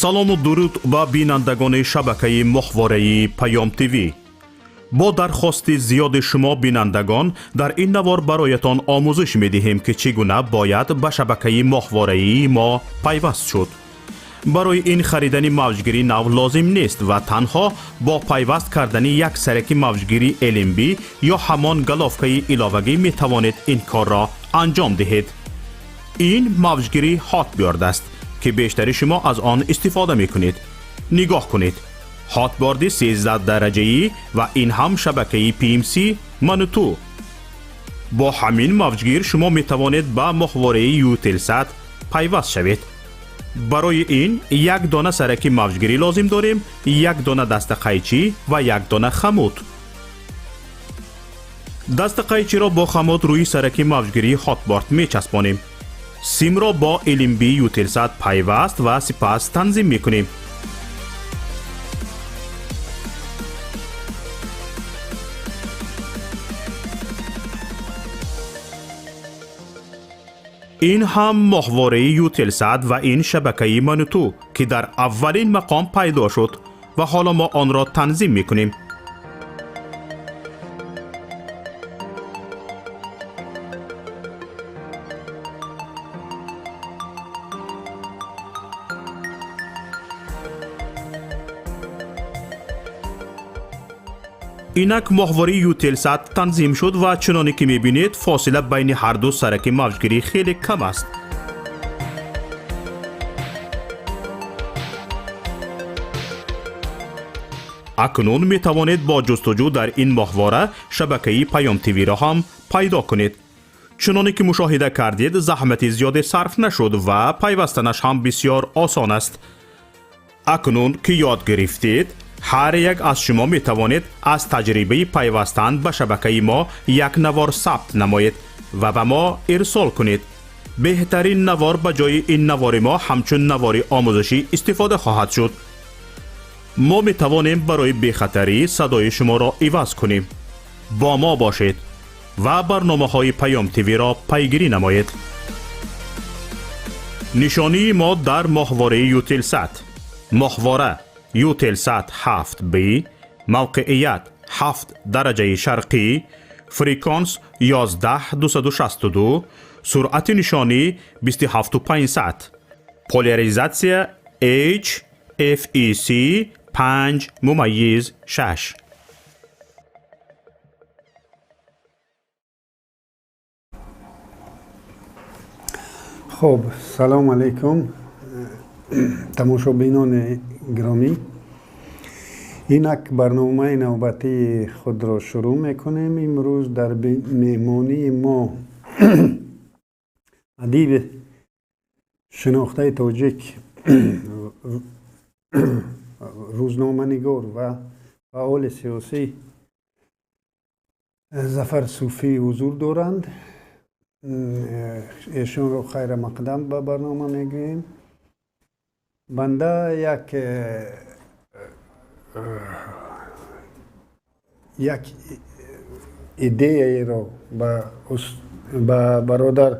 Салому дуруд ба бинандагони шабакаи моҳвораи Паём ТВ. Бо дархости зиёди шумо бинандагон, дар ин навор бароятон омӯзиш медиҳем, ки чӣ гуна бояд ба шабакаи моҳвораии мо пайваст шуд. Барои ин харидани мавҷгири нав лозим нест ва танҳо бо пайваст кардани як сараки мавҷгири LNB ё ҳамон головкаи иловагӣ метавонед ин корро анҷом диҳед. Ин мавҷгири Hotbird аст, ки бештари шумо аз он истифода мекунед. Нигоҳ кунед, Hotbird 13 дараҷаӣ ва ин ҳам шабакаи PMC Мануту. Бо ҳамин мавҷгир шумо метавонед ба моҳвораи Eutelsat пайваст шавед. Барои ин як дона сараки мавҷгирӣ лозим дорем, як дона дастақайчӣ ва як дона хамут. Дастақайчиро бо хамут рӯи сараки мавҷгирии Hotbird мечаспонем, симро бо LNB Eutelsat пайваст ва сипас танзим мекунем. Ин ҳам моҳвораи Eutelsat ва ин шабакаи Мануту, ки дар аввалин мақом пайдо шуд, ва ҳоло мо онро танзим мекунем. Инак моҳвораи Eutelsat танзим шуд ва чуноне ки мебинед, фосила байни ҳарду сараки мавҷгирӣ хеле кам аст. Акнун метавонед бо ҷустуҷӯ дар ин моҳвора шабакаи Паём ТВ-ро ҳам пайдо кунед. Чуноне ки мушоҳида кардед, заҳмати зиёде сарф нашуд ва пайвастанаш ҳам бисёр осон аст. Акнун ки ёд гирифтед, ҳар як аз шумо метавонед аз таҷрибаи пайвастан ба шабакаи мо як навор сабт намоед ва ба мо ирсол кунед. Беҳтарин навор ба ҷои ин навори мо ҳамчун навори омӯзишӣ истифода хоҳад шуд. Мо метавонем барои бехатарӣ садои шуморо иваз кунем. Бо мо бошед ва барномаҳои Паём ТВ-ро пайгирӣ намоед. Нишонии мо дар моҳвораи Eutelsat: моҳвора Eutelsat 7B, мавқеият 7 дараҷаи шарқӣ, фреквенс 11262, суръати нишонӣ 27500, поляризатсия H FEC 5.6. Хуб, салом алейкум, тамошобинони гиромӣ. Инак барномаи навбатии худро шурӯъ мекунем. Имрӯз дар меҳмонии мо адиби шинохтаи тоҷик, рӯзноманигор ва фаъоли сиёсӣ Зафар Суфӣ ҳузур доранд. Эшонро хайрамақдам ба барнома мегӯем. Банда як идеяеро ба бародар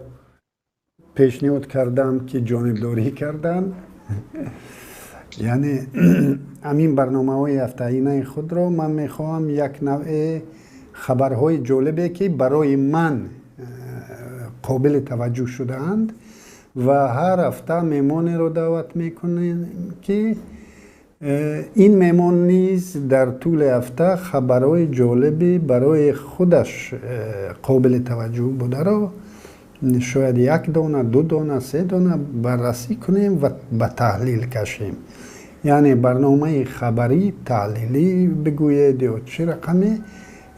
пешниҳод кардам, ки ҷонибдорӣ карданд. Яъне ҳамин барномаҳои ҳафтаинаи худро ман мехоҳам як навъе хабарҳои ҷолибе, ки барои ман қобили таваҷҷӯҳ шудаанд, ва ҳар ҳафта меҳмонеро даъват мекунем, ки ин меҳмон низ дар тӯли ҳафта хабарҳои ҷолиби барои худаш қобили таваҷҷӯҳ бударо шояд як дона, ду дона, се дона баррасӣ кунем ва ба таҳлил кашем. Яъне барномаи хабарӣ таҳлилӣ бигӯед ё чӣ рақаме,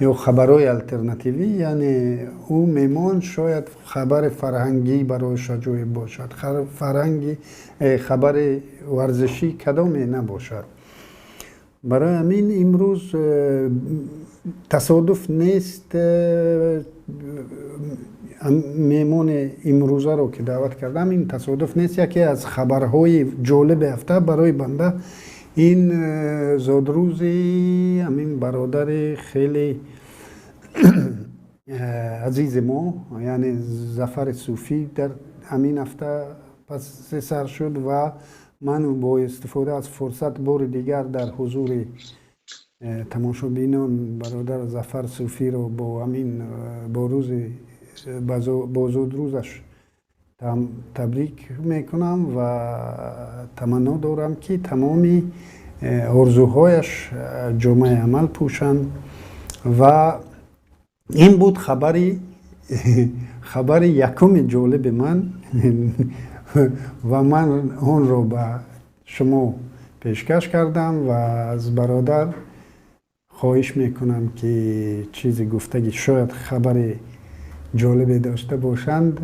ё хабарҳои алтернативӣ. Яъне ӯ меҳмон шояд хабари фарҳангӣ барояш аҷоиб бошад, фарҳанги, хабари варзишӣ, кадоме набошад. Барои ҳамин имрӯз тасодуф нест, меҳмони имрӯзаро ки даъват кардам, ин тасодуф нест. Яке аз хабарҳои ҷолиби ҳафта барои банда ин зодрӯзи ҳамин бародари хеле азизи мо, яъне Зафари Суфӣ, дар ҳамин ҳафта пас сар шуд ва Ман бо истифода аз фурсат бори дигар дар ҳузури тамошобинон бародар Зафар Суфиро бо ҳамин бо рӯзи бо зудрӯзаш табрик мекунам ва таманно дорам, ки тамоми орзуҳояш ҷомаи амал пӯшанд. Ва ин буд хабари якуми ҷолиби ман ва ман онро ба шумо пешкаш кардам ва аз бародар хоҳиш мекунам, ки чизе гуфтагӣ, шояд хабари ҷолибе дошта бошанд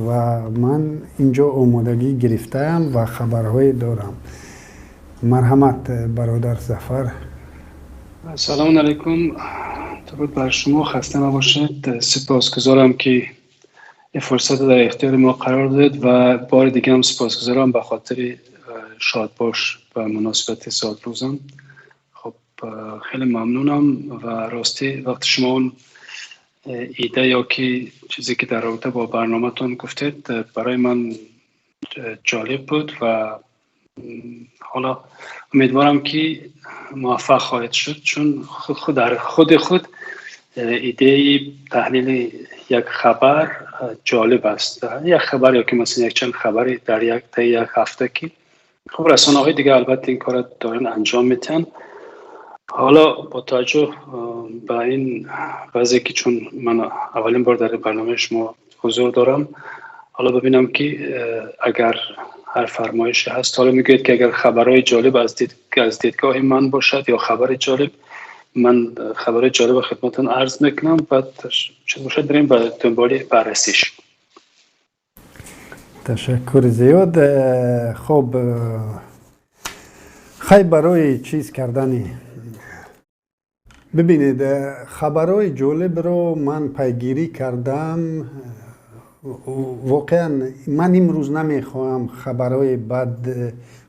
ва ман инҷо омодагӣ гирифтаам ва хабарҳое дорам. Марҳамат, бародар Зафар. Салому алайкум, дуруд бар шумо, хаста набошед. Сипосгузорам, ки ин фурсат дар ихтиёри мо қарор додед ва бори дига ҳам сипосгузорам ба хотири шодбош ба муносибати зодрӯзам. Хуб, хеле мамнунам. Ва ростӣ, вақти шумо он ида ё ки чизе ки дар робита бо барноматон гуфтед, барои ман ҷолиб буд ва ҳоло умедворам, ки муваффақ хоҳед шуд, чун худ дар худи худ идеяи таҳлили як хабар ҷолиб аст, як хабар ё ки масалан якчанд хабари дар як таи як ҳафта, ки хуб, расонаҳои дигар албатта ин корро доранд анҷом медиҳанд. Ҳоло бо таваҷҷӯҳ ба ин вазъе, ки чун ман аввалин бор дар барномаи шумо ҳузур дорам, ҳоло бибинам, ки агар ҳар фармоише ҳаст. Ҳоло мегӯед, ки агар хабарҳои ҷолиб аз дидгоҳи ман бошад ё хабари ҷолиб, ман хабарҳои ҷолиб хидматтон арз мекунам, баъд чиз бошад, бирем ба дунболи баррасиш. Ташаккур зиёд. Хуб, хай, барои чиз кардани, бибинед, хабарҳои ҷолибро ман пайгирӣ кардам. Воқеан, ман имрӯз намехоҳам хабарҳои бад,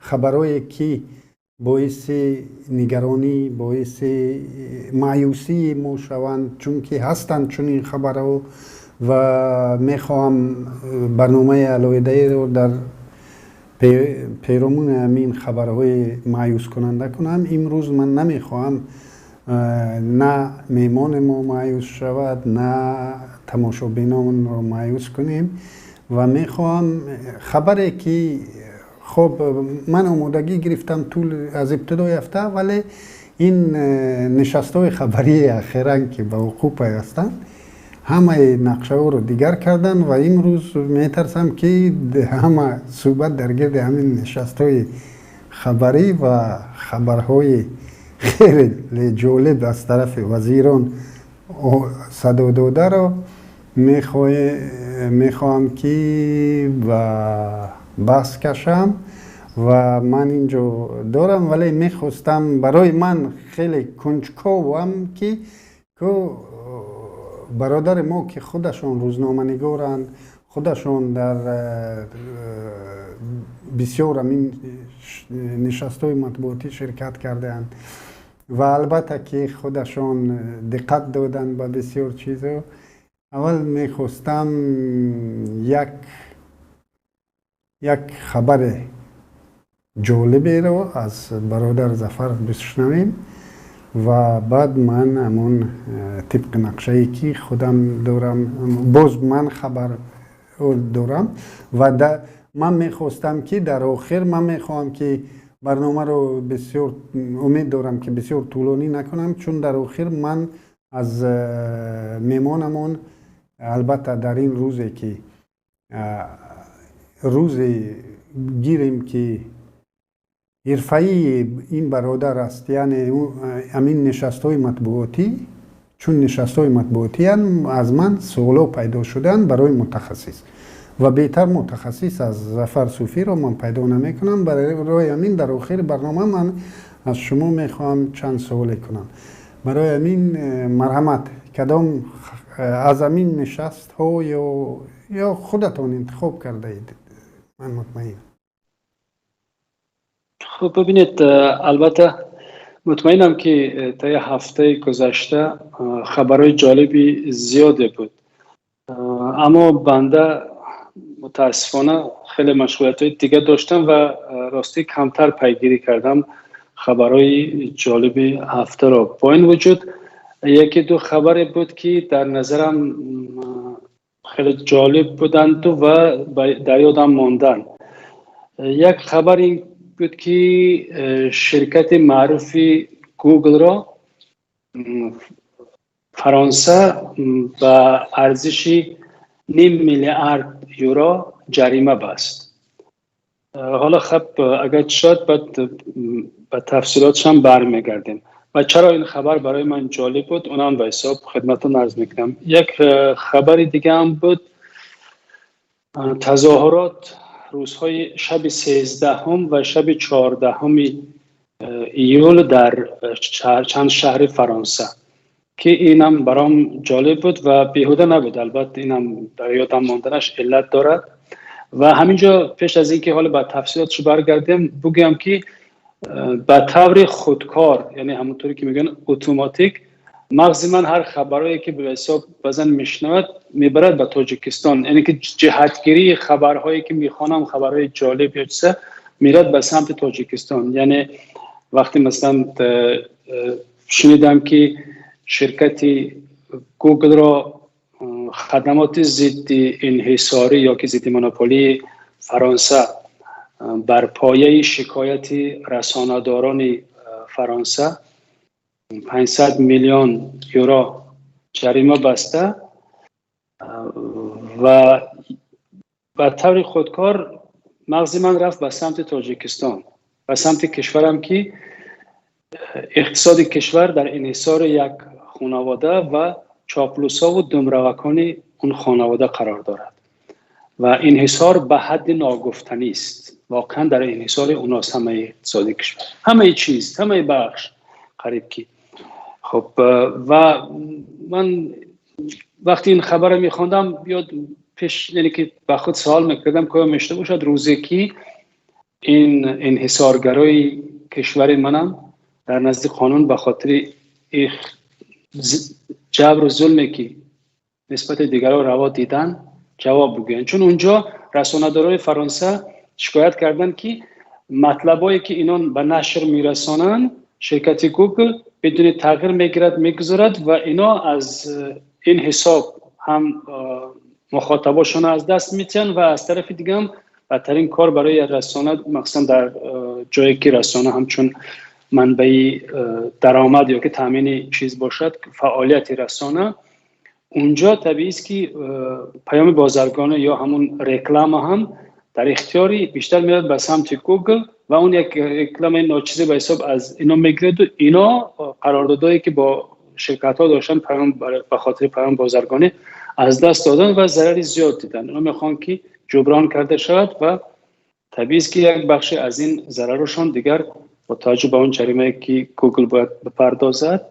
хабарҳое ки боиси нигаронӣ, боиси маъюсии мо шаванд, чунки ҳастанд чунин хабарҳо ва мехоҳам барномаи алоҳидаеро дар перомуни ҳамин хабарҳои маъюскунанда кунам. Имрӯз ман намехоҳам на меҳмони мо маъюс шавад, на тамошобинонро маъюс кунем ва мехоҳам хабаре ки, хоб, ман омодагӣ гирифтам тӯл аз ибтидои ҳафта, вале ин нишастҳои хабарии ахиран, ки ба вуқӯъ пайвастанд, ҳамаи нақшаҳоро дигар карданд ва имрӯз метарсам, ки ҳама суҳбат дар гирди ҳамин нишастҳои хабарӣ ва хабарҳои хеле ҷолиб аз тарафи вазирон садо додаро мехоҳам, ки ба баҳс кашам ва ман инҷо дорам, вале мехостам, барои ман хеле кунҷковам, ки бародари мо, ки худашон рӯзноманигоранд, худашон дар бисёр ҳамин нишастҳои матбуотӣ ширкат кардаанд ва албатта ки худашон диққат доданд ба бисёр чизо, аввал мехостам як хабари ҷолиберо аз бародар Зафар бишнавем ва баъд ман ҳамон тибқи нақшае ки худам дорам, боз ман хабар дорам ва ман мехостам, ки дар охир, ман мехоҳам, ки барномаро бисёр, умед дорам, ки бисёр тӯлонӣ накунам, чун дар охир ман аз меҳмонамон, албатта дар ин рӯзе ки рӯзе гирем, ки ҳирфаии ин бародар аст, яъне ҳамин нишастҳои матбуотӣ, чун нишастҳои матбуотиян, аз ман суолҳо пайдо шуданд барои мутахассис ва беҳтар мутахассис аз Зафар Суфиро ман пайдо намекунам. Барои ҳамин дар охири барнома ман аз шумо мехоҳам чанд суоле кунам. Барои ҳамин, марҳамат, кадом аз ҳамин нишастҳо ё худатон интихоб кардаед, ман мутмаинам. Хуб, бибинед, албатта мутмаинам, ки таи ҳафтаи гузашта хабарҳои ҷолиби зиёде буд, аммо банда Мутаассифона, хеле машғулиятҳои дига доштам ва ростӣ камтар пайгирӣ кардам хабарҳои ҷолиби ҳафтаро. Бо ин вуҷуд яке ду хабаре буд, ки дар назарам хеле ҷолиб буданду ва дар ёдам монданд. Як хабар ин буд, ки ширкати маъруфи Гуглро Фаронса ба арзиши ним миллиард юро ҷарима баст. Ҳоло хаб, агар шояд, баъд ба тафсилотшам бармегардем. Ва чаро ин хабар барои ман ҷолиб буд, онам ба ҳисоб хидматтон арз мекунам. Як хабари дигаам буд: тазоҳурот рӯзҳои шаби 13-ҳум ва шаби 14-ҳуми июл дар чанд шаҳри Фаронса, ки инам баром ҷолиб буд ва беҳуда набуд. Албатта, инам дар ёдам монданаш иллат дорад. Ва ҳаминҷо, пеш аз ин ки ҳоло ба тафсилотш баргардем, бигӯям, ки ба таври худкор, яъне ҳамонтавре ки мегӯянд, автоматик, мағзи ман ҳар хабарҳое ки ба ҳисоб баъзан мешунавад, мебарад ба Тоҷикистон. Яъне ки ҷиҳатгирии хабарҳое ки мехонам, хабарҳои ҷолиб ё чиза, мерад ба самти Тоҷикистон. Яъне вақте масалан шунидам, ки ширкати Гуглро хадамоти зидди инҳисорӣ ё ки зидди монополии Фаронса бар пояи шикояти расонадорони Фаронса 500 миллион юро ҷарима баста ва ба таври худкор мағзи ман рафт ба самти Тоҷикистон, ба самти кишварам, ки иқтисоди кишвар дар инҳисори як хонавода ва чоплусову думравакони он хонавода қарор дорад ва инҳисор ба ҳадди ногуфтанист. Воқеан дар инҳисори уност ҳамаи иқтисоди кишвар, ҳамаи чиз, ҳамаи бахш қариб ки. Хуб, ва ман вақти ин хабарро мехондам, ёд пеш, яъне ки ба худ савол мекардам, ки оё мешуда бошад рӯзе, ки ин инҳисоргарои кишвари манам дар назди қонун ба хотири ҷабру зулме, ки нисбати дигарон раво дидан, ҷавоб бигӯянд? Чун унҷо расонадорои Фаронса шикоят карданд, ки матлабое, ки инон ба нашр мерасонанд, ширкати Гугл бидуни тағйир мегирад, мегузорад ва ино аз ин ҳисоб ҳам мухотабошонро аз даст метиҳанд ва аз тарафи дига ҳам бадтарин кор барои расона, махсусан дар ҷое ки расона ҳамчун манбаи даромад ё ки таъмини чиз бошад, фаъолияти расона унҷо табиист, ки паёми бозаргонӣ ё ҳамун реклама ҳам дар ихтиёри бештар мерад ба самти Гугл ва он як рекламаи ночизе ба ҳисоб аз ино мегираду ино қарордодое, ки бо ширкатҳо доштан, паём ба хотири паём бозаргонӣ аз даст додан ва зарари зиёд дидан. Ино мехоҳанд, ки ҷуброн карда шавад ва табиист, ки як бахши аз ин зарарушон дигар бо таваҷҷӯҳ ба он ҷаримае, ки Гугл бояд бипардозад,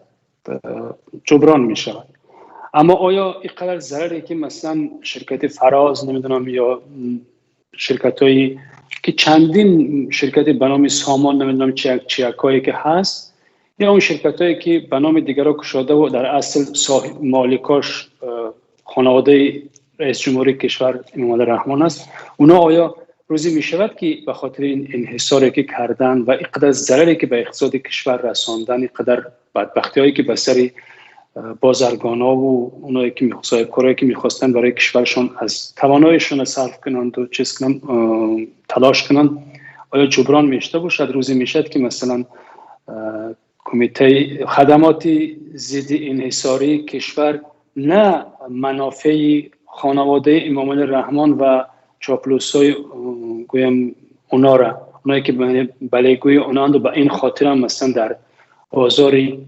ҷуброн мешавад. Аммо оё ин қадар зараре, ки масалан ширкати Фароз, намедонам, ё ширкатҳое ки чандин ширкати ба номи Сомон, намедонам, чиякҳое ки ҳаст, ё он ширкатҳое, ки ба номи дигарро кушодаву дар асл моликош хонаводаи раисҷумҳури кишвар Эмомалӣ Раҳмон аст, оно оё рӯзе мешавад, ки ба хотири ин инҳисоре, ки кардан ва ин қадар зараре, ки ба иқтисоди кишвар расондан, ин қадар бадбахтиҳое, ки ба сари бозаргонову оное ки соҳибкорое, ки мехостанд барои кишваршон аз тавоноишон сарф кунанду чиз кунанд, талош кунанд, оё ҷуброн мешуда бошад? Рӯзе мешавад, ки масалан кумитаи хадамоти зидди инҳисории кишвар на манофеи хонаводаи Эмомалӣ Раҳмон ва чоплусҳои, гӯям, онора, оное ки балегӯи онанду ба ин хотирам масалан дар бозори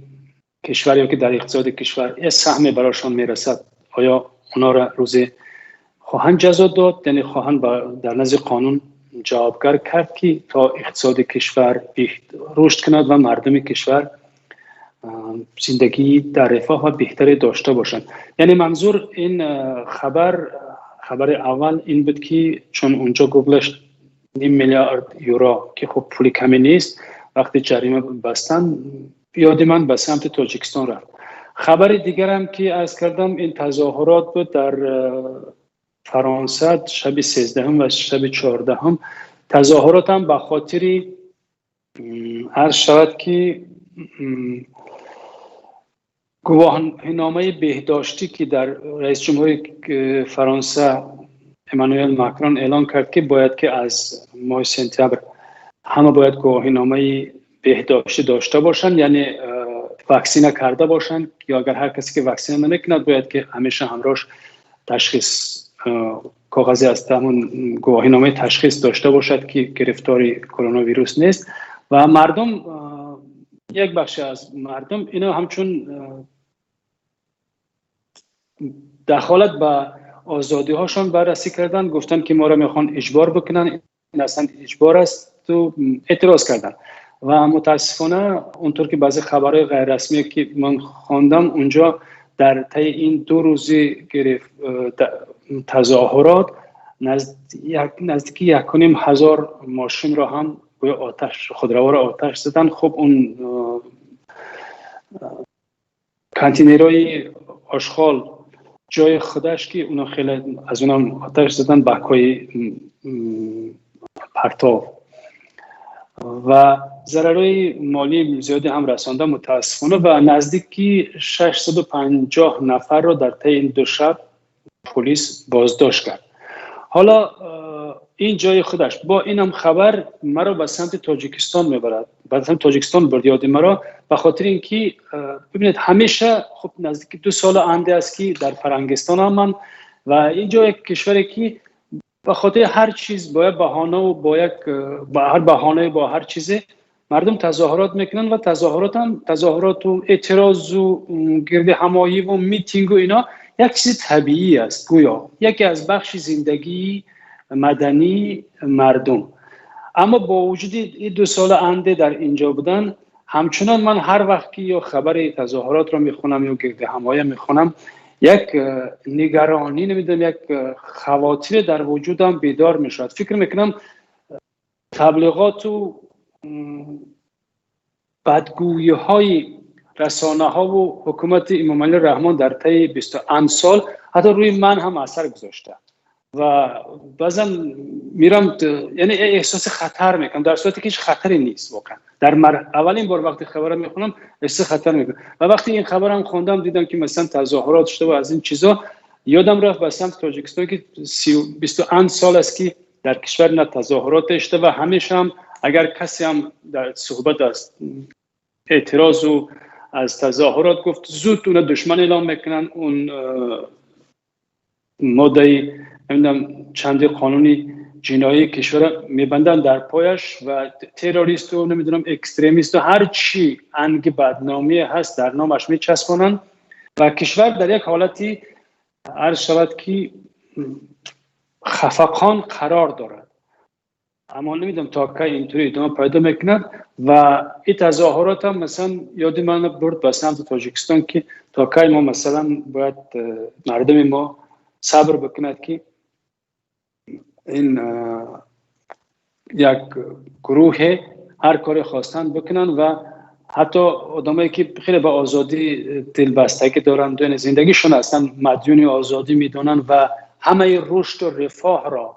кишвар ё ки дар иқтисоди кишвар як саҳме барошон мерасад, оё онора рӯзе хоҳанд ҷазо дод, яъне хоҳанд дар назди қонун ҷавобгар кард, ки то иқтисоди кишвар рушд кунад ва мардуми кишвар зиндагии дар рифоҳ ва беҳтаре дошта бошанд? Яъне манзур ин хабар, хабари аввал ин буд, ки чун унҷо Гуглаш ним миллиард юро, ки хуб пули каме нест, вақти ҷарима бастан, ёди ман ба самти Тоҷикистон рафт. Хабари дигарам, ки арз кардам, ин тазоҳурот буд дар Фаронса шаби 13 ва шаби 14 тазоҳурот ҳам ба хотири, арз шавад ки, гувоҳиномаи беҳдоштӣ, ки дар раиси ҷумҳури Фаронса Эммануэл Макрон эълон кард, ки бояд ки аз моҳи сентябр ҳама бояд гувоҳиномаи беҳдоштӣ дошта бошанд, яъне ваксина карда бошанд, ё агар ҳар касе ки ваксина намекунад, бояд ки ҳамеша ҳамроҳш ташхис, коғазе аз ҳамон гувоҳиномаи ташхис дошта бошад, ки гирифтори коронавирус нест. Ва мардум, як бахши аз мардум ино ҳамчун дахолат ба озодиҳошон баррасӣ карданд, гуфтанд ки моро мехоҳанд иҷбор бикунанд, ин аслан иҷбор аст, эътироз карданд. Ва мутаассифона, онтур ки баъзе хабарҳои ғайррасмие ки ман хондам, унҷо дар таи ин 2 рӯзи тазоҳурот наздики 1500 мошинро ҳам гӯё оташ, худраворо оташ заданд. Хуб, он контейнерҳои ошғол ҷои худаш, ки اونا خیلی از اونم آتش زدن، بک‌های پرتاب و ضررهای مالی زیادی هم رسانده متاسفانه. و نزدیکی 650 نفر رو در طی این 2 شب پلیس بازداشت کرد. حالا این جای خودش، با اینم خبر مرا به سمت تاجیکستان میبرد، به سمت تاجیکستان برد یاد مرا، به خاطر اینکه ببینید همیشه خب نزدیک 2 سال انده است که در فرنگستان هم من و اینجا یک کشوری که به خاطر هر چیز با یک بهانه و با یک با هر بهانه با هر چیزی مردم تظاهرات میکنن و تظاهرات هم تظاهرات و اعتراض و گرد همایی و میتینگ و اینا یک چیز طبیعی است، گویا یکی از بخش زندگی مدنی مردم. اما با وجود این 2 سال انده در اینجا بودن، همچنان من هر وقت که یا خبر تظاهرات رو میخونم یا گرد همایی میخونم، یک نگرانی، نمیدونم، یک خواطر در وجودم بیدار میشد. فکر میکنم تبلیغات و بدگویی های رسانه ها و حکومت امام علی رحمان در طی 21 سال حتی روی من هم اثر گذاشته و بعضا میرم، یعنی احساس خطر میکنم، در صورتی که هیچ خطری نیست واقعا. در اولین بار وقتی خبر میخونم احساس خطر میکنم و وقتی این خبرم خوندم دیدم که مثلا تظاهرات شده و از این چیزا، یادم رفت به سمت تاجیکستان که 21 سال است که در کشور نه تظاهرات شده و همیشه هم اگر کسی هم در صحبت از اعتراض و از تظاهرات گفت، زود اون دشمن اعلام میکنن، اون ماده نمیدونم چند قانونی جنایی کشور میبندن در پایش و تروریست و نمیدونم اکستریمیست و هر چی انگ بدنامی هست در نامش میچسبانن و کشور در یک حالتی عرض شود که خفقان قرار دارد. اما نمیدونم تا کی اینطوری ادامه پیدا میکند و این تظاهرات هم مثلا یاد من برد به سمت تاجیکستان که تا کی ما مثلا باید مردم ما صبر بکند که این یک گروه هر کاری خواستن بکنن و حتی آدمایی که خیلی به آزادی دلبستگی دارن، دون زندگیشون اصلا مدیون آزادی میدونن و همه رشد و رفاه را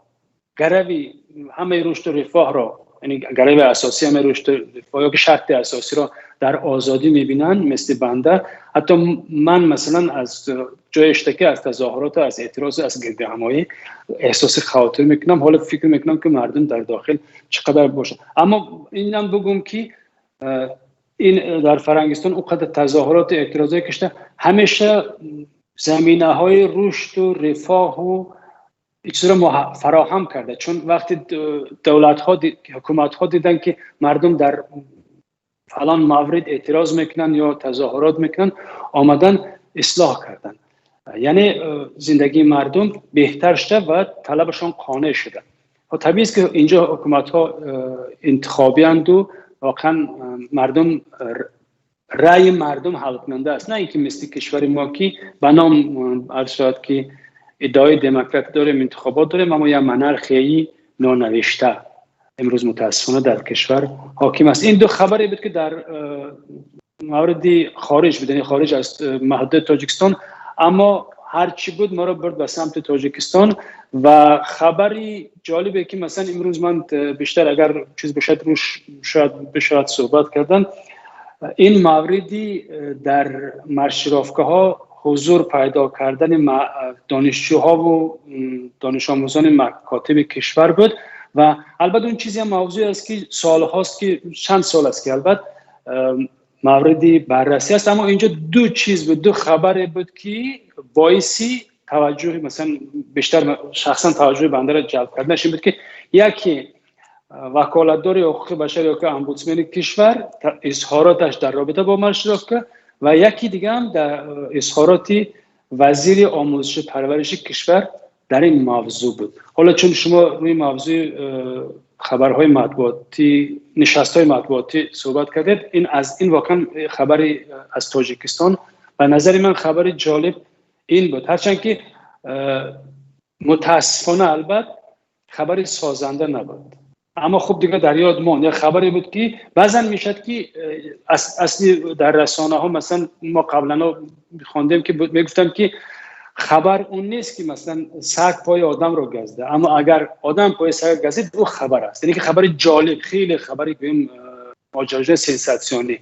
گروی، همه رشد و رفاه را، یعنی گروی اساسی همه رشد و رفاه یا که شرط اساسی را در آزادی میبینن، مثل بنده. حتی من مثلا از جای اشتکی از تظاهرات، از اعتراض، از گرد همایی احساس خاطر میکنم. حالا فکر میکنم که مردم در داخل چقدر باشه. اما اینم بگم که این در فرنگستان اونقدر تظاهرات اعتراضای کشته همیشه زمینه های رشد و رفاه و چیز رو فراهم کرده، چون وقتی دولت ها، حکومت ها دیدن که مردم در فلان مورد اعتراض میکنن یا تظاهرات میکنن، آمدن اصلاح کردن، یعنی زندگی مردم بهتر شده و طلبشان قانع شده. و طبیعی است که اینجا حکومت ها انتخابی اند و واقعا مردم، رأی مردم حل کننده است، نه اینکه مثل کشور ما که به نام عرض شد که ادعای دموکراتی داریم، انتخابات داریم، اما یه منرخی نانوشته امروز متاسفانه در کشور حاکم است. این 2 خبری بود که در مورد خارج بود، یعنی خارج از محدوده تاجیکستان، اما هرچی بود ما رو برد به سمت تاجیکستان. و خبری جالبه که مثلا امروز من بیشتر اگر چیز باشد روش شاید بشود صحبت کردن، این موردی در маршировка ها حضور پیدا کردن دانشجوها و دانش آموزان مکاتب کشور بود. و البته اون چیزی هم موضوع است که سال هاست که چند سال است که البته موردی بررسی است. اما اینجا دو چیز بود، دو خبر بود که باعثی توجه مثلا بیشتر شخصا توجه بنده را جلب کردنش این بود که یکی وکالتدار حقوق بشر یا که امبودسمن کشور اظهاراتش در رابطه با маршировка و یکی دیگه هم در اظهارات وزیر آموزش پرورش کشور در این موضوع بود. حالا چون شما روی موضوع خبرهای مطبوعاتی، نشست‌های مطبوعاتی صحبت کردید، این از این واقعا خبری از تاجیکستان به نظر من خبر جالب این بود، هرچند که متاسفانه البته خبری سازنده نبود، اما خب دیگه در یاد ماند. یک خبری بود که بعضا میشد که اصلی در رسانه ها مثلا ما قبلا خواندیم که میگفتم که خبر اون نیست که مثلا سگ پای آدم رو گزده، اما اگر آدم پای سگ گزید او خبر است، یعنی که خبر جالب، خیلی خبری که ماجراجویی سنساسیونی.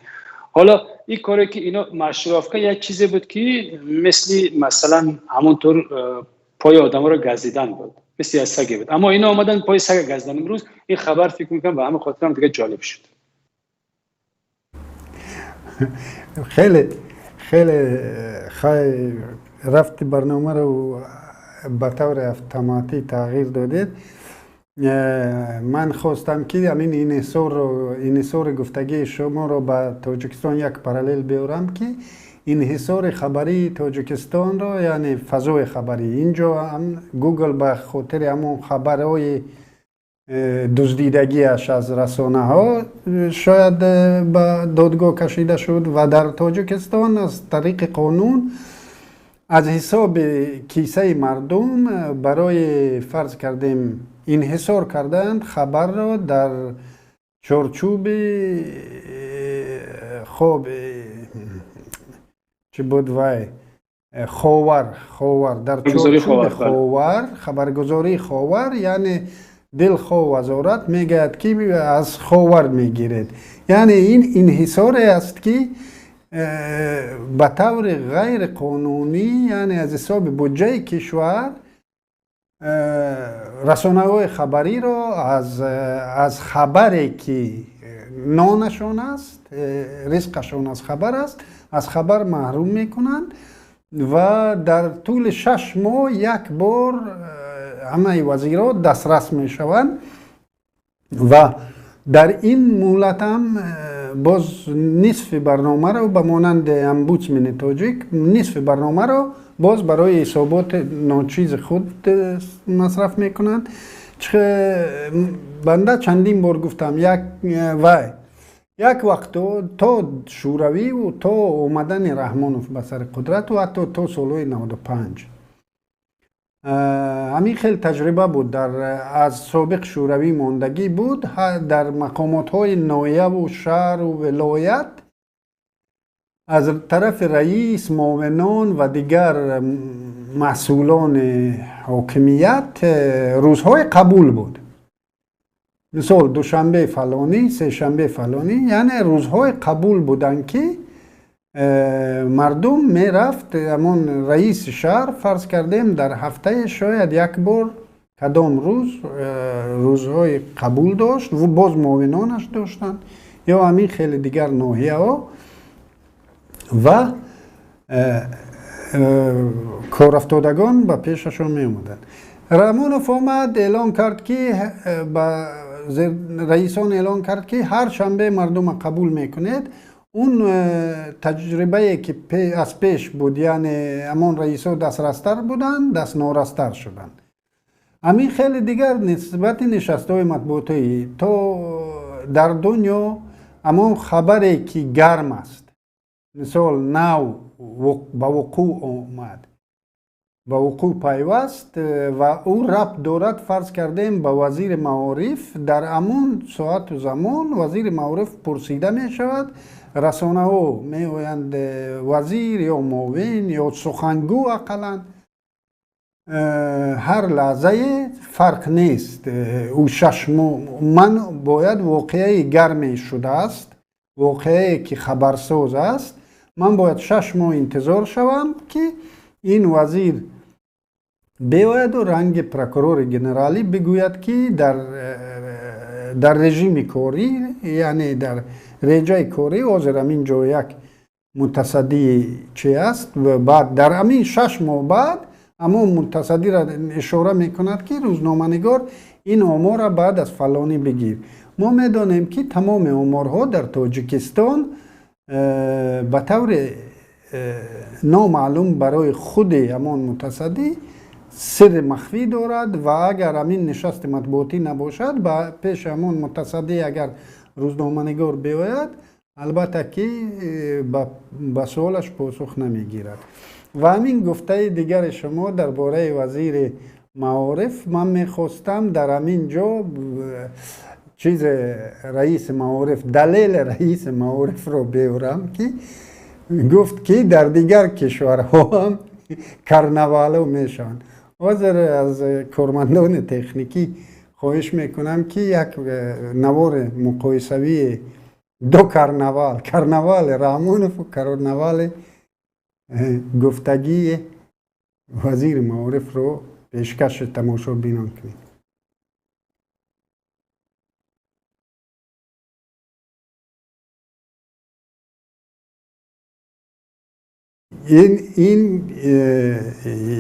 حالا این کاری که اینا маршировка یک چیزی بود که مثل مثلا همونطور پای آدم رو گزیدن بود، مثل یک سگی بود، اما اینا آمدن پای سگ گزیدن. امروز این خبر فکر میکنم به همین خاطر هم دیگه جالب شد. خیلی خیلی خیلی رفت برنامه رو به طور اتوماتی تغییر دادید. من خواستم که همین انحصار گفتگی شما رو به تاجیکستان یک پارالل بیارم که انحصار خبری تاجیکستان رو، یعنی فضای خبری اینجا هم گوگل به خاطر همون خبرهای دزدیدگیش از رسانه ها شاید به دادگاه کشیده شد و در تاجیکستان از طریق قانون از حساب کیسه مردم برای فرض کردیم انحصار کردند خبر را در چارچوب خوب چی بود وای خاور در چارچوب خاور خبرگزاری خاور، یعنی دلخواه وزارت میگوید که از خاور میگیرد، یعنی این انحصار است که به طور غیر قانونی، یعنی از حساب بودجه کشور رسانه‌های خبری را از خبری که نانشان است، رزقشان از خبر است، از خبر محروم میکنند و در طول 6 ماه یک بار همه وزیرها دسترس میشوند و در این مولت هم باز نصف برنامه رو به مانند امبودسمن تاجیک نصف برنامه رو باز برای حسابات ناچیز خود مصرف میکنند. بنده چندین بار گفتم یک وقت تا شوروی و تا اومدن رحمانوف به سر قدرت و حتی تا سالهای 95 همین خیلی تجربه بود، در از سابق شوروی ماندگی بود، در مقامات های ناحیه و شهر و ولایت از طرف رئیس، معاونان و دیگر مسئولان حاکمیت روزهای قبول بود. مثال دوشنبه فلانی، سه شنبه فلانی، یعنی روزهای قبول بودن که مردم میرفت همون رئیس شهر فرض کردیم در هفته شاید یک بار کدام روز روزهای قبول داشت و باز معاونانش داشتن یا همین خیلی دیگر ناحیه ها و کارافتادگان به پیششون می اومدن. رحمانوف آمد اعلان کرد که به رئیسان اعلان کرد که هر شنبه مردم قبول میکنید. اون تجربه که از پیش بود، یعنی همان رئیسا دسترستر بودن، دست نارستر شدن. همین خیلی دیگر نسبت نشست‌های مطبوعاتی تا در دنیا همان خبری که گرم است، مثال نو به وقوع آمد، به وقوع پیوست و او ربط دارد فرض کردیم به وزیر معارف، در همون ساعت و زمان وزیر معارف پرسیده می شود، رسانه ها می گویند وزیر یا معاون یا سخنگو اقلا Ҳар лаҳзае фарқ нест. Ӯ 6 моҳ ман бояд воқеаи гарме шудааст, воқеае ки хабарсоз аст, ман бояд 6 моҳ интизор шавам, ки ин вазир биояду ранги прокурори генералӣ бигӯяд, ки дар режими корӣ, яъне дар реҷаи корӣ ҳозир ҳамин ҷо як мутасаддии чи аст. Баъд дар ҳамин 6 моҳ баъд ҳамон мутасаддиро ишора мекунад, ки рӯзноманигор, ин оморро баъд аз фалонӣ бигир. Мо медонем, ки тамоми оморҳо дар Тоҷикистон ба таври номаълум барои худи ҳамон мутасаддӣ сирри махфӣ дорад ва агар ҳамин нишасти матбуотӣ набошад, ба пеши ҳамон мутасаддӣ агар рӯзноманигор биояд, албатта ки ба суолаш посух намегирад. Ва ҳамин гуфтаи дигари шумо дар бораи вазири маориф, ман мехостам дар ҳамин ҷо чиз раиси маориф, далели раиси маорифро биёрам, ки гуфт, ки дар дигар кишварҳо ҳам карнавало мешаванд. Ҳозир аз кормандони техникӣ хоҳиш мекунам, ки як навори муқоисавии ду карнавал, карнавали Раҳмонову карнавали гуфтагии вазири маорифро пешкаши тамошобинон кунед. Ин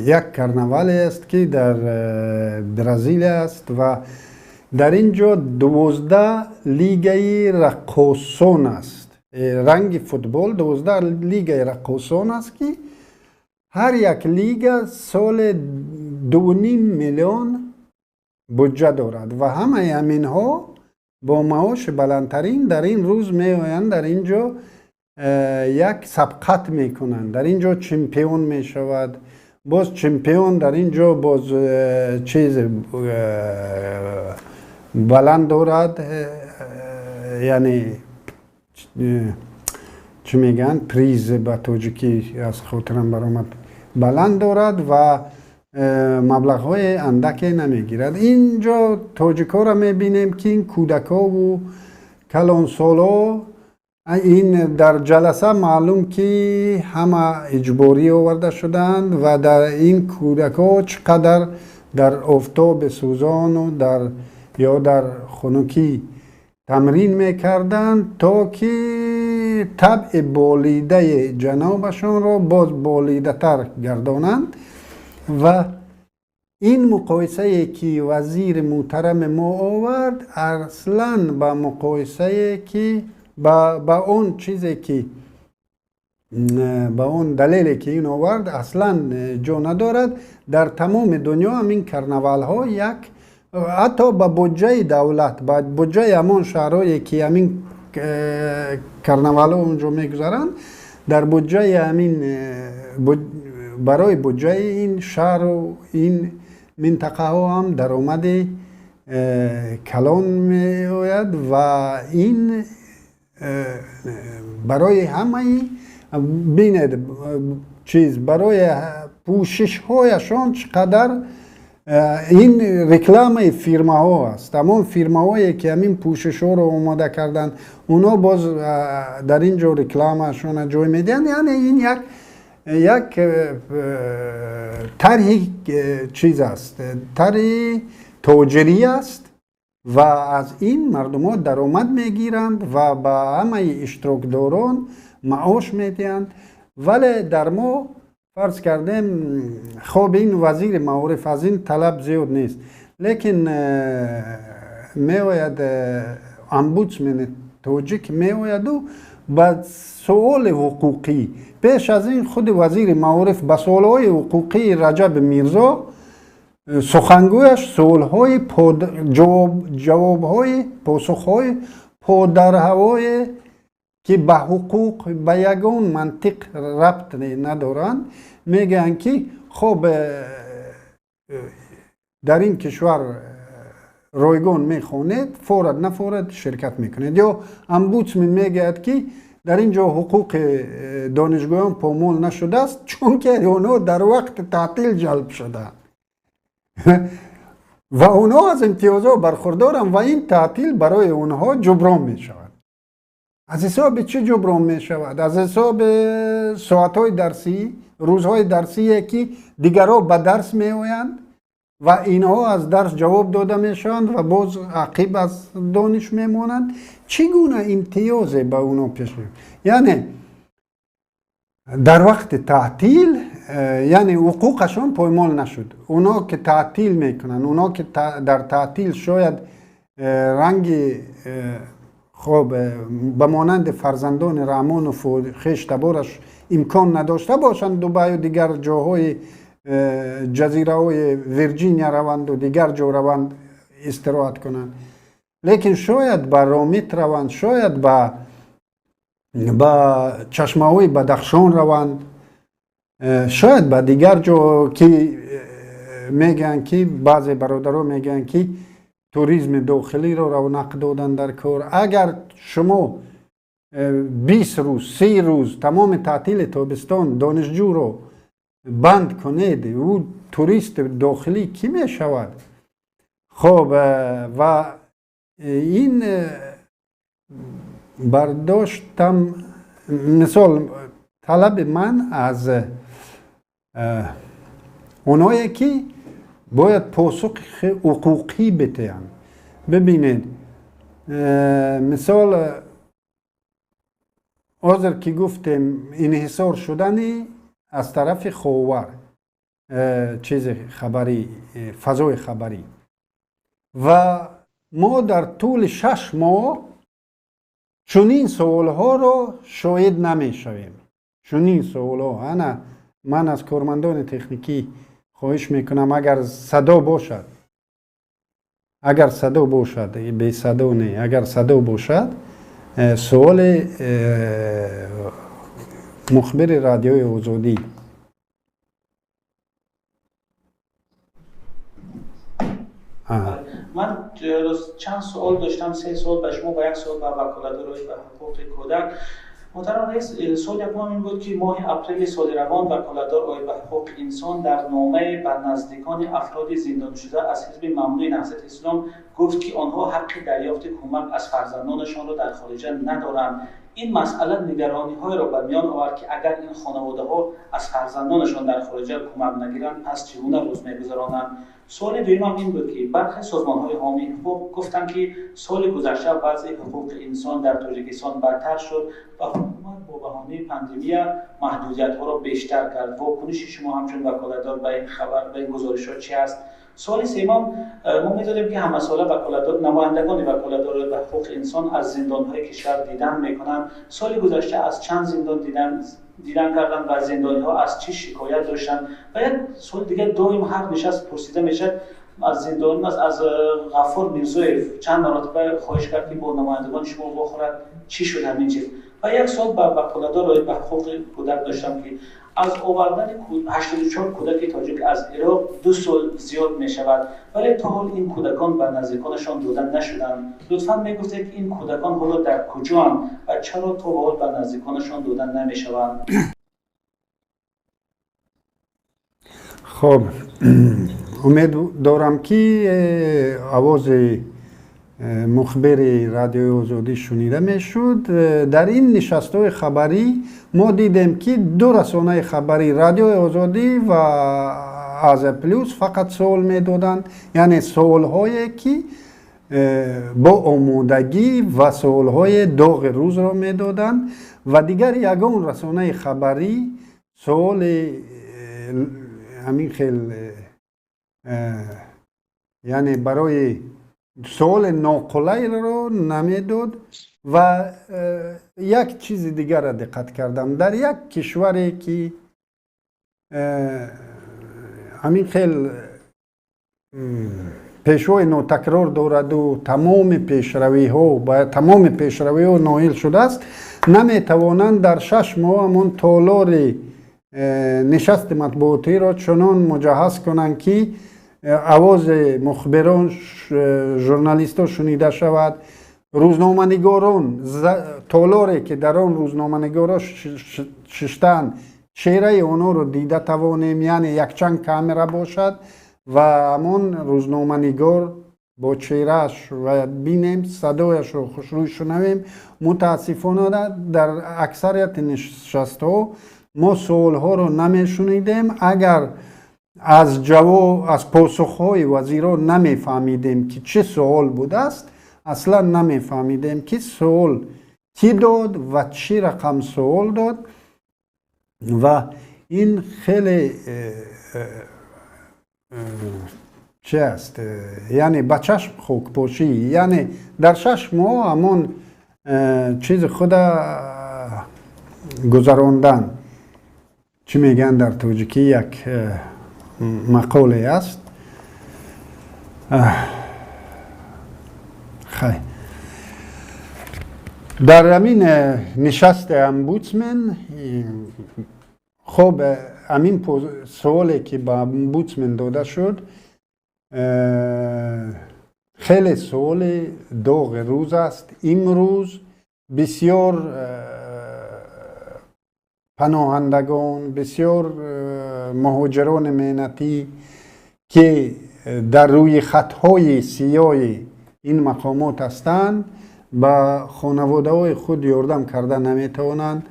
як карнавале аст, ки дар Бразилия аст ва дар ин ҷо 12 лигаи раққосон аст. Ранги футбол, 12 лигаи раққосон аст, ки ҳар як лига соли 2,5 миллион буҷа дорад ва ҳамаи ҳаминҳо бо маоши баландтарин дар ин рӯз меоянд, дар ин ҷо як сабқат мекунанд. Дар ин ҷо чемпион мешавад, боз чемпион дар ин ҷо боз чиз баланд дорад, яъне чӣ мегӯянд, приз ба тоҷикӣ аз хотирам баромад, баланд дорад ва маблағҳои андаке намегирад. Ин ҷо тоҷикҳоро мебинем, ки ин кӯдакову калонсоло, ин дар ҷаласа маълум, ки ҳама иҷборӣ оварда шудаанд ва дар ин кӯдакҳо чӣ қадар дар офтоби сӯзону дар ё дар хунукӣ тамрин мекарданд, то ки табъи болидаи ҷанобашонро боз болидатар гардонанд. Ва ин муқоисае, ки вазири муҳтарами мо овард, аслан ба муқоисае, ки ба он чизе, ки ба он далеле, ки ин овард, аслан ҷо надорад. Дар тамоми дунё ҳамин карнавалҳо як ҳатто ба буҷаи давлат, ба буҷаи ҳамон шаҳрҳое, ки ҳамин карнавалҳо онҷо мегузаранд, дар буҷаи ҳамин, барои буҷаи ин шаҳру ин минтақаҳо ҳам даромади калон меояд. Ва ин барои ҳамаи, бинед, чиз барои пӯшишҳояшон чӣ қадар ин рекламаи фирмаҳо аст. Ҳамон фирмаҳое, ки ҳамин пӯшишҳоро омода карданд, онҳо боз дар ин ҷо рекламаашонро ҷой медиҳанд. Яъне ин як тарҳи чиз аст, тарҳи тоҷирӣ аст ва аз ин мардумҳо даромад мегиранд ва ба ҳамаи иштирокдорон маош медиҳанд. Вале дар мо, фарз кардем, хоб, ин вазири маориф аз ин талаб зиёд нест, лекин меояд омбудсмени тоҷик, меояду ба суоли ҳуқуқӣ, пеш аз ин худи вазири маориф ба суолҳои ҳуқуқии Раҷаби Мирзо, сухангӯяш, суолҳои ҷавобҳои посухҳои подарҳавое, ки ба ҳуқуқ, ба ягон мантиқ рабт надоранд, мегӯянд, ки хоб, дар ин кишвар ройгон мехонед, форад нафорад ширкат мекунед. Ё омбудсмен мегӯяд, ки дар ин ҷо ҳуқуқи донишгоҳон помол нашудааст, чунки онҳо дар вақти таътил ҷалб шудаанд. Ва онҳо аз имтиёзҳо бархурдоранд ва ин таътил барои онҳо ҷуброн мешавад. Аз ҳисоби чӣ ҷуброн мешавад? Аз ҳисоби соатҳои дарсӣ, рӯзҳои дарсие ки дигарҳо ба дарс меоянд ва инҳо аз дарс ҷавоб дода мешаванд ва боз ақиб аз дониш мемонанд. Чӣ гуна имтиёзе ба онҳо пеш? Яъне дар вақти таътил, яъне ҳуқуқашон поймол нашуд. Онҳо ки таътил мекунанд, онҳо ки дар таътил шояд ранги хоб ба монанди фарзандони Раҳмонову хештабораш имкон надошта бошанд Дубаю дигар ҷоҳои ҷазираҳои Вирҷиния раванду дигар ҷо раванд истироҳат кунанд, лекин шояд ба Ромит раванд, шояд ба чашмаҳои Бадахшон раванд, шояд ба дигар ҷо ки мегӯянд ки баъзе бародаро мегӯянд ки туризми дохилиро равнақ додан дар кор. Агар шумо 20 рӯз, 30 рӯз тамоми таътили тобистон донишҷӯро банд кунед, ӯ турист дохилӣ кӣ мешавад? Хоб, ва ин бардоштам, мисол талаби ман аз онҳое ки бояд посухи ҳуқуқӣ бидиҳанд. Бибинед, мисол ҳозир ки гуфтем инҳисор шудани аз тарафи Ховар чизи хабарӣ, фазои хабарӣ, ва мо дар тӯли 6 моҳ чунин суолҳоро шоҳид намешавем. Чунин суолҳо, ана ман аз кормандони техникӣ хоҳиш мекунам, агар садо бошад, агар садо бошад, бесадо не, агар садо бошад, суоли мухбири радиои Озодӣ. Ман чанд суол доштам, 3 суол ба шумо ва як суол ба ваколатдорои ба ҳуқуқи кӯдак. Муҳтарам раис, суол якумам ин буд ки моҳи апрели соли равон ваколатдор оид ба ҳуқуқи инсон дар номае ба наздикони афроди зиндонишуда аз ҳизби мамнӯи Наҳзати Ислом гуфт ки онҳо ҳаққи дарёфти кӯмак аз фарзандонашонро дар хориҷа надоранд. Ин масъала нигарониҳоеро ба миён овард ки агар ин хонаводаҳо аз фарзандонашон дар хориҷа кӯмак нагиранд, пас чӣ гуна рӯз мегузаронанд? Суоли дуюмам ин буд ки бархе созмонҳои ҳомии ҳуқуқ гуфтанд ки соли гузашта вазъи ҳуқуқи инсон дар Тоҷикистон бадтар шуд ва ҳукумат бо баҳонаи пандемия маҳдудиятҳоро бештар кард. Вокуниши шумо ҳамчун ваколатдор ба ин хабар, ба ин гузоришҳо чи аст? Суоли сеюмам, мо медонем ки ҳамасола ваколатдор, намояндагони ваколатдор ба ҳуқуқи инсон аз зиндонҳои кишвар дидан мекунанд. Соли гузашта аз чанд зиндон дидан карданд ва зиндониҳо аз чӣ шикоят доштанд? Ва як суоли дигар доим ҳар нишаст пурсида мешавад аз зиндон, аз Ғафур Мирзоев чанд маротиба хоҳиш кард ки бо намояндагони шумо вохӯрад, чӣ шуд ҳамин чиз? Ва як суол ба ваколатдор оид ба ҳуқуқи кӯдак доштам ки аз овардани 84 кӯдаки тоҷик аз Ироқ 2 сол зиёд мешавад, вале то ҳол ин кӯдакон ба наздиконашон дода нашуданд. Лутфан мегуфтед ки ин кӯдакон ҳоло дар куҷоанд ва чаро то ба ҳол ба наздиконашон дода намешаванд? Хоб, умед дорам ки овози мухбири радиои Озодӣ шунида мешуд. Дар ин нишастҳои хабарӣ мо дидем ки ду расонаи хабарӣ, радиои Озодӣ ва Азия Плюс, фақат суол медоданд, яъне суолҳое ки бо омодагӣ ва суолҳои доғи рӯзро медоданд ва дигар ягон расонаи хабарӣ суоли ҳамин хел, яъне барои суоли ноқулайро намедод. Ва як чизи дигарро диққат кардам. Дар як кишваре ки ҳамин хел пешвои нотакрор дораду тамоми пешравиҳо ба тамоми пешравиҳо ноил шудааст, наметавонанд дар 6 моҳ ҳамон толори нишасти матбуотиро чунон муҷаҳҳаз кунанд ки овози мухбирон, журналистҳо шунида шавад, рӯзноманигорон, толоре ки дар он рӯзноманигорон шиштаанд, чеҳраи онҳоро дида тавонем, яъне якчанд камера бошад ва ҳамон рӯзноманигор бо чеҳрааш ва бинем, садояшро хушрӯй шунавем. Мутаассифона, дар аксарияти нишастҳо мо суолҳоро намешунидем. Агар аз ҷавоб, аз посухҳои вазирон намефаҳмидем, ки чӣ суол будааст, аслан намефаҳмидем, ки суол кӣ дод ва чӣ рақам суол дод. Ва ин хеле чӣ аст, яъне ба чашм хокпошӣ, яъне дар 6 моҳ ҳамон чизи худа гузарондан. Чӣ мегӯянд дар тоҷикӣ, як мақоле аст. Хай, дар ҳамин нишасти омбудсмен, хоб, ҳамин суоле, ки ба омбудсмен дода шуд, хеле суоли доғи рӯз аст. Имрӯз бисёр паноҳандагон, бисёр муҳоҷирони меҳнатӣ, ки дар рӯи хатҳои сиёҳи ин мақомот ҳастанд, ба хонаводаҳои худ ёрдам карда наметавонанд.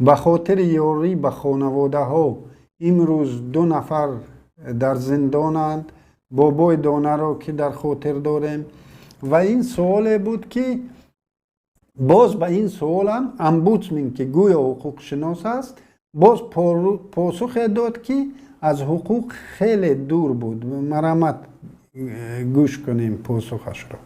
Ба хотири ёрӣ ба хонаводаҳо имрӯз ду нафар дар зиндонанд, бобои донаро ки дар хотир дорем. Ва ин суоле буд, ки боз ба ин суолам омбудсмен, ки гӯё ҳуқуқшинос аст, боз посухе дод, ки аз ҳуқуқ хеле дур буд. Марҳамат, гӯш кунем посухашро.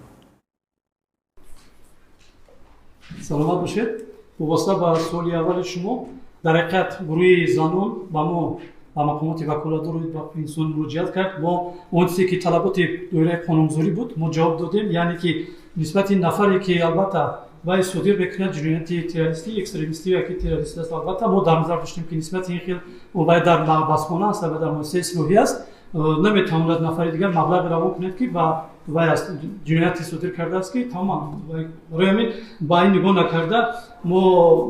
Саломат бошед. Вобаста ба суоли аввали шумо, дар ҳақиқат гурӯҳи занон ба мо, ба мақомоти ваколатдор ба инсон муроҷиат кард. Мо он чизе, ки талаботи доираи қонунгузорӣ буд, мо ҷавоб додем, яъне ки нисбати нафаре, ки албатта вай содир мекунад ҷинояти террористӣ, экстремистӣ яки террористӣ аст, албатта мо дар назар доштем, ки нисбати ин хел вай дар маҳбасхона аст ва дар муассисаи ислоҳӣ аст, наметавонад нафари дигар маблағе равон кунад, ки ба вай аст ҷинояте содир кардааст, ки тамоман. Барои ҳамин ба ин нигоҳ накарда, мо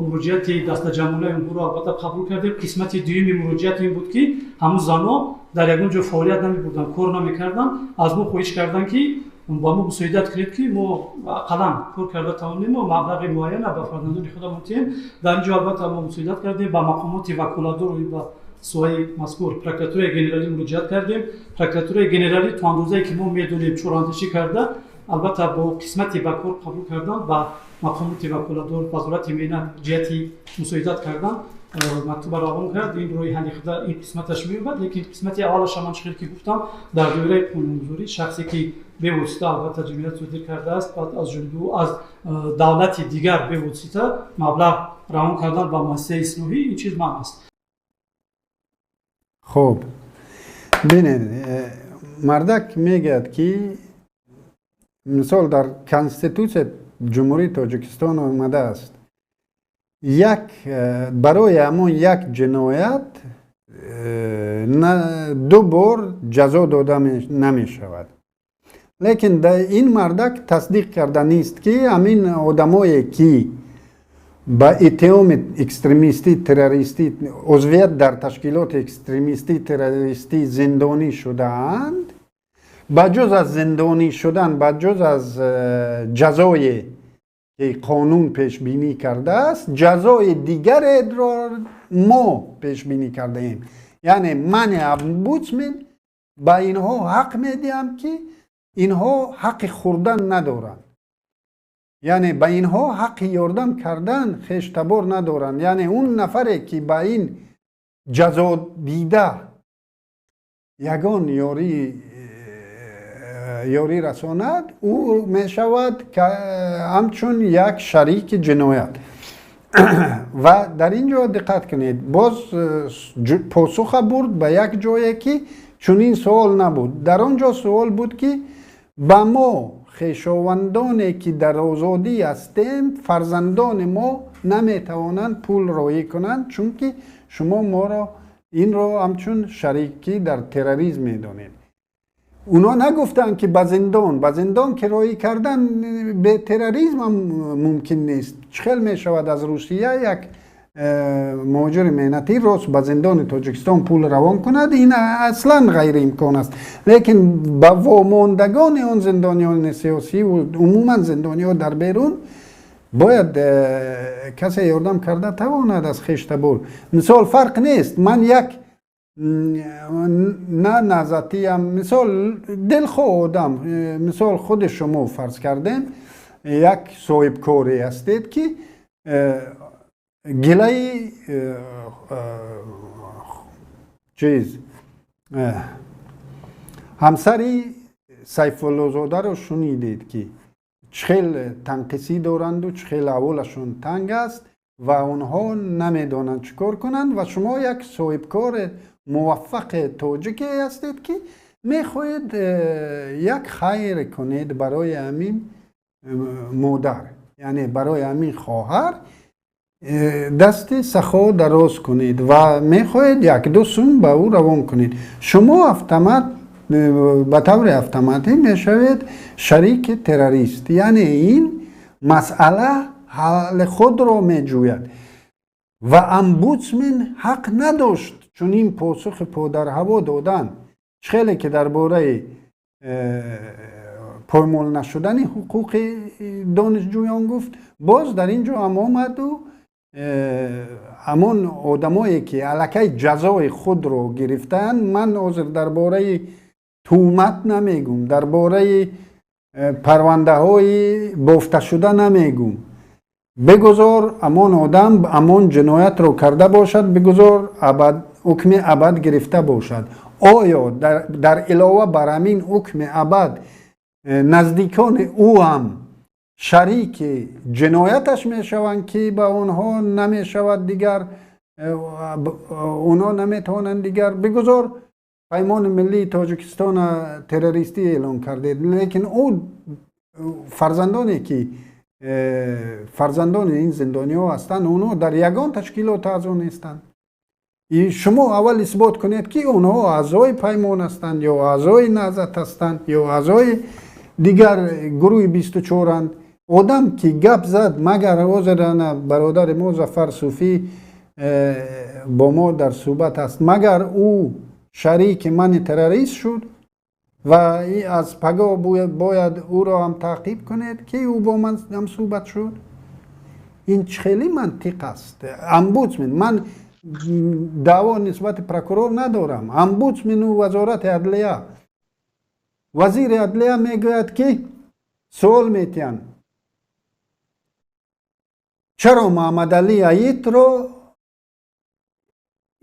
муроҷиати дастаҷамъонаи онҳоро албатта қабул кардем. Қисмати дуюми муроҷиат ин буд, ки ҳамун занҳо дар ягон ҷо фаъолият намебурданд, кор намекарданд. Аз мо хоҳиш карданд, ки ба мо мусоидат кунед, ки мо ақаллан кор карда тавонем ва маблағи муайяна ба фарзандони худамон тиҳем. Дар ин ҷо албатта мо мусоидат кардем. Ба мақомоти ваколатдор ба соҳаи мазкур, Прокуратураи генералӣ муроҷиат кардем. Прокуратураи генералӣ то андозае, ки мо медонем, чораандешӣ карда, албатта бо қисмати ба кор қабул кардан ба мақомоти ваколатдор, Вазорати меҳнат ҷиҳати мусоидат кардан мактуба равон кард. Ин роҳи ҳалли худа ин қисматаш меёбад, лекин қисмати аввалаша ман чӣ хел ки гуфтам, дар доираи қонунгузорӣ шахсе, ки бевосита албатта ҷиноят содир кардааст, баъд аз ҷониби ӯ аз давлати дигар бевосита маблағ равон кардан ба муассисаи ислоҳӣ, ин чиз манъ аст. Хуб, бинед, мардак мегӯяд, ки мисол дар Конститутсияи Ҷумҳурии Тоҷикистон омадааст, як барои ҳамон як ҷиноят ду бор ҷазо дода намешавад. Лекин ин мардак тасдиқ карда нест, ки ҳамин одамое, ки ба иттиҳоми экстремистӣ, террористӣ, узвият дар ташкилоти экстремистӣ, террористӣ зиндонӣ шудаанд, ба ҷуз аз зиндонӣ шудан, ба ҷуз аз ҷазое, ки қонун пешбинӣ кардааст, ҷазои дигареро мо пешбинӣ кардаем. Яъне мани омбудсмен ба инҳо ҳақ медиҳам, ки инҳо ҳаққи хӯрдан надоранд, яъне ба инҳо ҳаққи ёрдам кардан хештабор надоранд. Яъне он нафаре, ки ба ин ҷазо дида ягон ёрӣ расонад, ӯ мешавад ҳамчун як шарики ҷиноят. Ва дар ин ҷо диққат кунед, боз посуха бурд ба як ҷое, ки чунин суол набуд. Дар он ҷо суол буд, ки ба мо, хешовандоне, ки дар озодӣ ҳастем, фарзандони мо наметавонанд пул роҳӣ кунанд, чунки шумо моро инро ҳамчун шарикӣ дар терроризм медонед. Онҳо нагуфтанд, ки ба зиндон ки роҳӣ кардан бе терроризм ҳам мумкин нест. Чӣ хел мешавад аз Русия як муҳоҷири меҳнатӣ рост ба зиндони Тоҷикистон пул равон кунад, ин аслан ғайриимкон аст. Лекин ба вомондагони он зиндониёни сиёсӣ, умуман зиндониҳо дар берун, бояд касе ёрдам карда тавонад аз хештабор. Мисол, фарқ нест, ман як на наҳзатиям, мисол, дилхоҳ одам, мисол, худи шумо, фарз кардем, як соҳибкоре ҳастед, ки гилаи чиз ҳамсари Сайфуллозодаро шунидед, ки чӣ хел танқисӣ доранду чӣ хел аҳволашон танг аст ва онҳо намедонанд чӣ кор кунанд. Ва шумо як соҳибкори муваффақи тоҷике ҳастед, ки мехоҳед як хайр кунед барои ҳамин модар, яъне барои ҳамин хоҳар дасти сахо дароз кунед ва мехоҳед як-ду сум ба ӯ равон кунед. Шумо автомат, ба таври автоматӣ мешавед шарики террорист. Яъне ин масъала ҳалли худро меҷӯяд ва омбудсмен ҳақ надошт чунин посухи подарҳаво додан. Хеле ки дар бораи поймол нашудани ҳуқуқи донишҷӯён гуфт, боз дар ин ҷо ҳам омаду ҳамон одамое ки аллакай ҷазои худро гирифтаанд. Ман ҳозир дар бораи тӯҳмат намегум, дар бораи парвандаҳои бофташуда намегум. Бигузор ҳамон одам ҳамон ҷиноятро карда бошад, бигузор абад ҳукми абад гирифта бошад. Оё дар илова бар ҳамин ҳукми абад наздикони ӯ ҳам шарики ҷинояташ мешаванд, ки ба онҳо намешавад дигар, онҳо наметавонанд дигар? Бигузор Паймони миллии Тоҷикистона террористӣ эълон кардед, лекин ӯ фарзандоне ки фарзандони ин зиндониҳо ҳастанд, онҳо дар ягон ташкилот аъзо нестанд. Шумо аввал исбот кунед, ки онҳо аъзои Паймон ҳастанд ё аъзои Наҳзат ҳастанд ё аъзои дигар гурӯҳи 24-анд. Одам ки гап зад, магар ҳозир ана бародари мо Зафар Суфӣ бо мо дар суҳбат аст, магар ӯ шарики мани террорист шуд ва аз пагоҳ бояд ӯро ҳам таъқиб кунед, ки ӯ бо ман ҳам суҳбат шуд? Ин хеле мантиқ аст? Омбудсмен, ман даъво нисбати прокурор надорам, омбудсмену вазорати адлия. Вазири адлия мегӯяд, ки суол метиҳанд, чаро Маҳаммадалӣ Аитро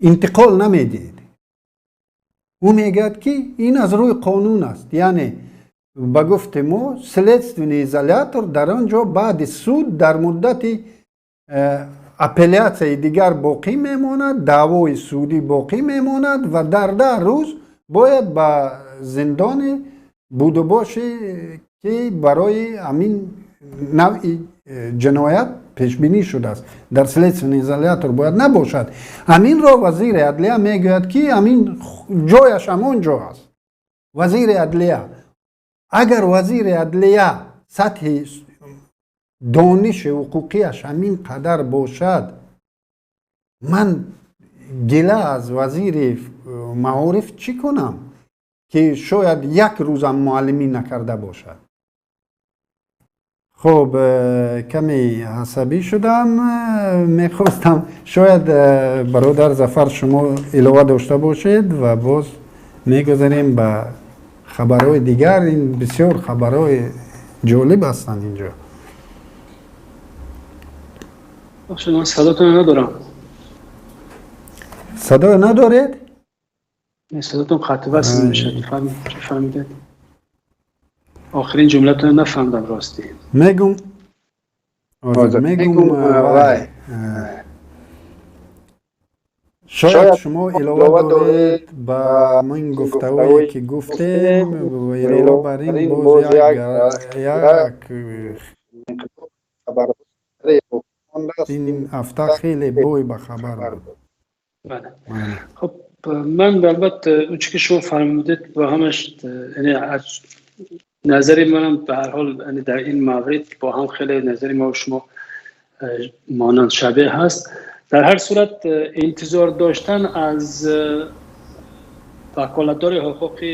интиқол намедиҳед? Ӯ мегӯяд, ки ин аз рӯи қонун аст. Яъне, ба гуфти мо, следственный изолятор дар он ҷо баъди суд дар муддати апелляцияи дигар боқӣ мемонад, даъвои судӣ боқӣ мемонад ва дар 10 рӯз бояд ба зиндони будубоши, ки барои ҳамин навъи ҷиноят пешбинӣ шудааст, дар следственный изолятор бояд набошад. Ҳаминро вазири адлия мегӯяд, ки ҳамин ҷояш ҳамон ҷо аст. Вазири адлия, агар вазири адлия сатҳи дониши ҳуқуқиаш ҳамин қадар бошад, ман гила аз вазири маориф чӣ кунам, ки шояд як рӯзам муаллимӣ накарда бошад? Хуб, каме асабӣ шудам. Мехостам, шояд бародар Зафар, шумо илова дошта бошед ва боз мегузарем ба хабарҳои дигар. Ин бисёр хабарҳои ҷолиб ҳастанд инҷо. Ман садотон надорам. Садо надоред? Садотон қатъ васл мешад. Фаҳмидед, охирин ҷумлатон нафаҳмидам, ростӣ. Мегум, вай, шояд шумо илова доред ба ин гуфтаҳое, ки гуфтем. Илова бар ин боз як ин ҳафта хеле бой ба хабар буд. Хуб, ман албатта он чӣ ки шумо фармудед, ба ҳамаш, яъне аз назари манам, ба ҳар ҳол, дар ин маврид бо ҳам хеле назари мо шумо монанд, шабеҳ ҳаст. Дар ҳар сурат интизор доштан аз ваколатдори ҳуқуқи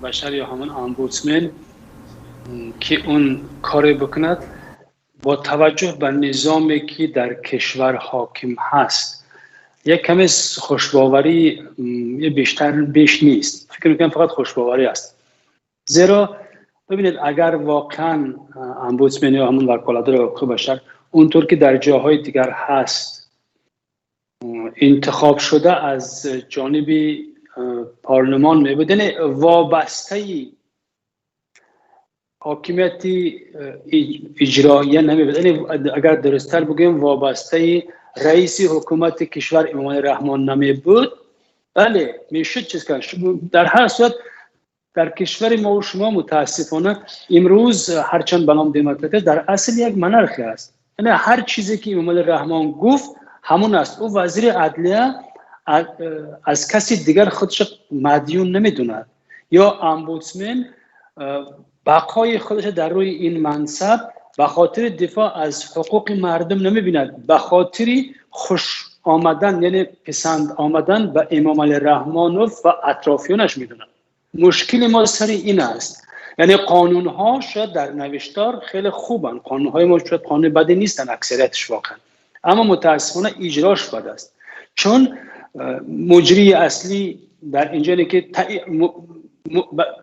башар ё ҳамон омбудсмен ки он коре бикунад, бо таваҷҷӯҳ ба низоме ки дар кишвар ҳоким ҳаст, як каме хушбоварӣ бештар беш нест. Фикр мекунам, фақат хушбоварӣ аст, зеро бибинед, агар воқеан омбудсмен ё ҳамон ваколатдори ҳуқуқи башар онтур ки дар ҷоҳои дигар ҳаст, интихоб шуда аз ҷониби парлумон мебуд, яъне вобастаи ҳокимияти иҷроия намебуд, яъне агар дурусттар бигӯем, вобастаи раиси ҳукумати кишвар Эмомалӣ Раҳмон намебуд, бале, мешуд чиз кард. Дар ҳар сурат дар кишвари мо шумо, мутаассифона, имрӯз ҳарчанд ба ном демократия, дар асл як монархия аст. Яъне ҳар чизе ки Эмомалӣ Раҳмон гуфт, ҳамон аст. Ӯ вазири адлия аз каси дигар худаш мадюн намедонад ё омбудсмен бақои худаш дар рӯи ин мансаб ба хотири дифоъ аз ҳуқуқи мардум намебинад, ба хотири хуш омадан, яъне писанд омадан ба Эмомалӣ Раҳмонов ва атрофиёнаш медонад. Мушкили мо сари ин аст. Яъне қонунҳо шояд дар навиштор хеле хубанд, қонунҳои мо шояд қонуни баде нестанд, аксариятш воқеан, аммо мутаассифона иҷрош бад аст, чун муҷрии аслӣ дар инҷо ки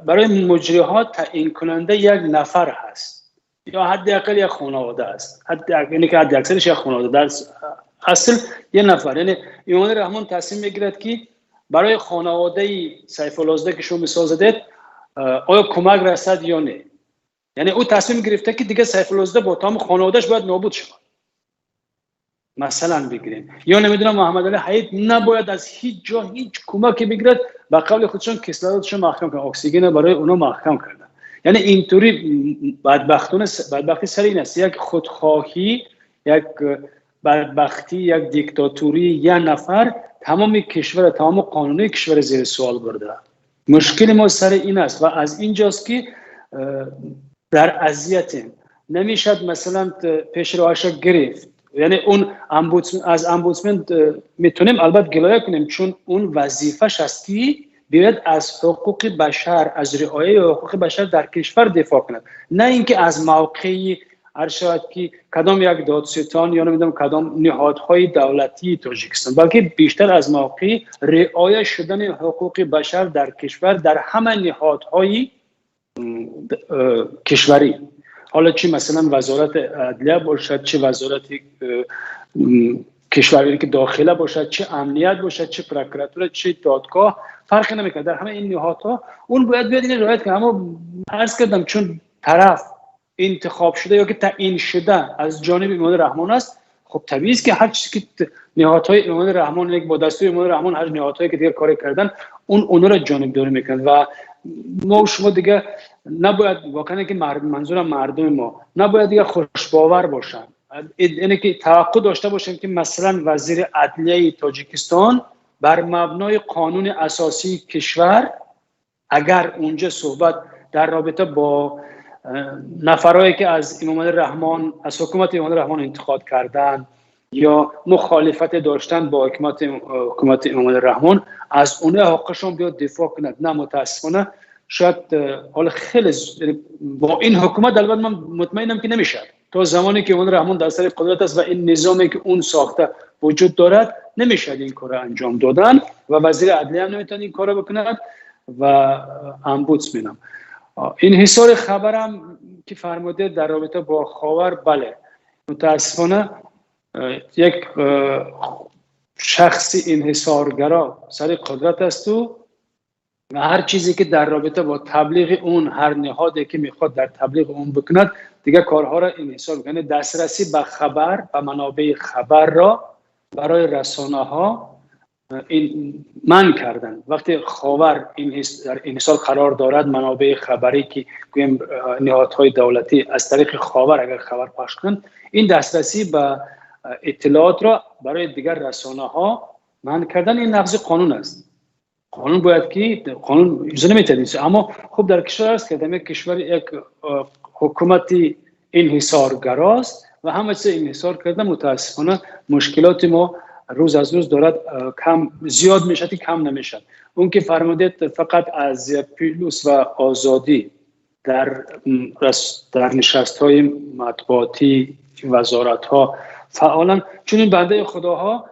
барои муҷриҳо таъинкунанда як нафар ҳаст ё ҳадди ақал як хонавода аст, яъне ки ҳадди аксариш як хонавода, дар асл як нафар. Яъне Эмомалӣ Раҳмон тасмим мегирад, ки барои хонаводаи Сайфуллозода, ки шумо мисол задед, оё кӯмак расад ё не. Яъне ӯ тасмим гирифта, ки дигар Сайфуллозода бо тамоми хонаводааш бояд нобуд шавад, масалан бигирем, ё намедонам, Муҳаммадалӣ Ҳаид набояд аз ҳеҷ ҷо ҳеҷ кӯмаке бигирад, ба қавли худшон кислородшон маҳкам карданд, оксигена барои онҳо маҳкам карданд. Яъне интури бадбахтона бадбахтӣ сари ин аст: як худхоҳӣ, як бадбахтӣ, як диктатурии як нафар тамоми кишвар, тамоми қонуни кишвар зери суол бурда. Мушкили мо сари ин аст ва аз инҷост, ки дар азиятем. Намешад, масалан, пеши роҳаша гирифт. Яъне он аз омбудсмен метавонем албатта гилоя кунем, чун он вазифаш аст, ки биёяд аз ҳуқуқи башар, аз риояи ҳуқуқи башар дар кишвар дифоъ кунад, на ин ки аз мавқеи ҳар шавад ки кадом як додситон ё намедонам кадом ниҳодҳои давлатии Тоҷикистон, балки бештар аз мавқеи риоя шудани ҳуқуқи башар дар кишвар, дар ҳама ниҳодҳои кишварӣ, ҳоло чӣ масалан вазорати адлия бошад, чӣ вазорати кишвар ки дохила бошад, чӣ амният бошад, чӣ прокуратура, чӣ додгоҳ, фарқе намекунад. Дар ҳама ин ниҳодҳо он бояд биёд ин риоят кунад. Аммо арз кардам, чун тараф интихоб шуда ё ки таъин шуда аз ҷониби Эмомалӣ Раҳмон аст, хуб, табиист, ки ҳар чизе ки ниҳодҳои Эмомалӣ Раҳмон, бо дастури Эмомалӣ Раҳмон ҳар ниҳодҳое ки дигар коре кардан, он онро ҷонибдорӣ мекунад. Ва мо шумо дигар набояд воқеан ки, манзурам мардуми мо, набояд дигар хушбовар бошанд, яъне ки таваққӯъ дошта бошем, ки масалан вазири адлияи Тоҷикистон бар мабнои қонуни асосии кишвар, агар унҷа суҳбат дар робита бо нафарое ки аз Эмомалӣ Раҳмон, аз ҳукумати Эмомалӣ Раҳмон интиқод карданд ё мухолифате доштанд бо ҳукумати Эмомалӣ Раҳмон, аз онҳо ҳуқуқашон биёд дифоъ кунад. На, мутаассифона, шояд ҳоло хеле бо ин ҳукумат, албатта ман мутмаинам, ки намешавад. То замоне ки Эмомалӣ Раҳмон дар сари қудрат аст ва ин низоме ки он сохта вуҷуд дорад, намешавад ин корро анҷом додан ва вазири адлия ҳам наметавонад ин корро бикунад ва омбудсменам. Инҳисори хабарам ки фармудед дар робита бо Ховар, бале, мутаассифона, як шахси инҳисоргаро сари қудрат асту ва ҳар чизе ки дар робита бо таблиғи он, ҳар ниҳоде ки мехоҳад дар таблиғи он бикунад, дигар корҳоро инҳисор мекунад. Дастрасӣ ба хабар, ба манобеи хабарро барои расонаҳо ин манъ кардан. Вақте Ховар дар инҳисор қарор дорад, манобеи хабарӣ, ки гӯем ниҳодҳои давлатӣ аз тариқи Ховар агар хабар пахш кунанд, ин дастрасӣ ба иттилоотро барои дигар расонаҳо манъ кардан, ин нақзи қонун аст. Қонун бояд ки қонун иҷоза наметиҳад, аммо хуб, дар кишвар аст ки як кишвар як ҳукумати инҳисоргарост ва ҳама чиз инҳисор карда. Мутаассифона, мушкилоти мо. روز از روز دارد کم زیاد میشد که کم نمیشد. اون که فرمودید فقط از پولس و آزادی در نشست های مطبوعاتی وزارت ها فعالن، چون این بنده خداها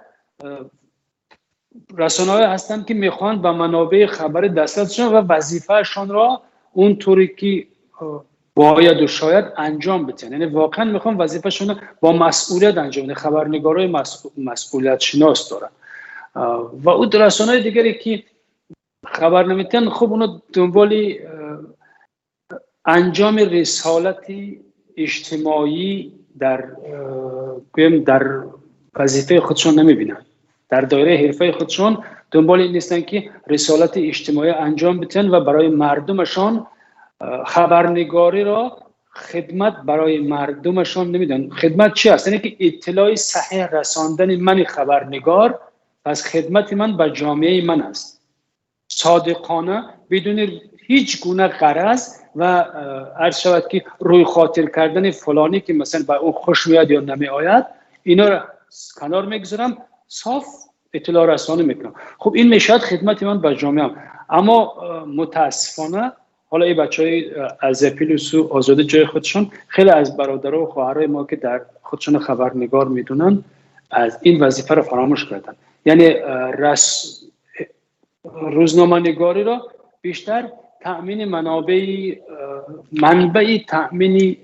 رسانه های هستند که میخوان به منابع خبر دسترس شوند و وظیفه‌شان را اونطوری که باید و شاید انجام بدن. یعنی واقعا میخوان وظیفه‌شون با مسئولیت انجام بدن. خبرنگارای مسئولیت شناس دارن و اون رسانه‌های دیگری که خبر نمیتن، خب اونا دنبال انجام رسالت اجتماعی در گویم در وظیفه خودشون نمیبینن، در دایره حرفه خودشون دنبال این نیستن که رسالت اجتماعی انجام بدن و برای مردمشان خبرنگاری را خدمت برای مردمشان نمیدن. خدمت چی است؟ یعنی که اطلاع صحیح رساندن من خبرنگار پس خدمت من به جامعه من است، صادقانه بدون هیچ گونه غرض و عرض شود که روی خاطر کردن فلانی که مثلا به اون خوش میاد یا نمی آید، اینا را کنار میگذارم، صاف اطلاع رسانی میکنم. خب این میشد خدمت من به جامعه. اما متاسفانه حالا این بچهای از پلیس و آزاده جای خودشون، خیلی از برادرها و خواهرای ما که در خودشون خبرنگار میدونن از این وظیفه رو فراموش کردن. یعنی روزنامه نگاری را بیشتر تأمین منابع، منبع تأمین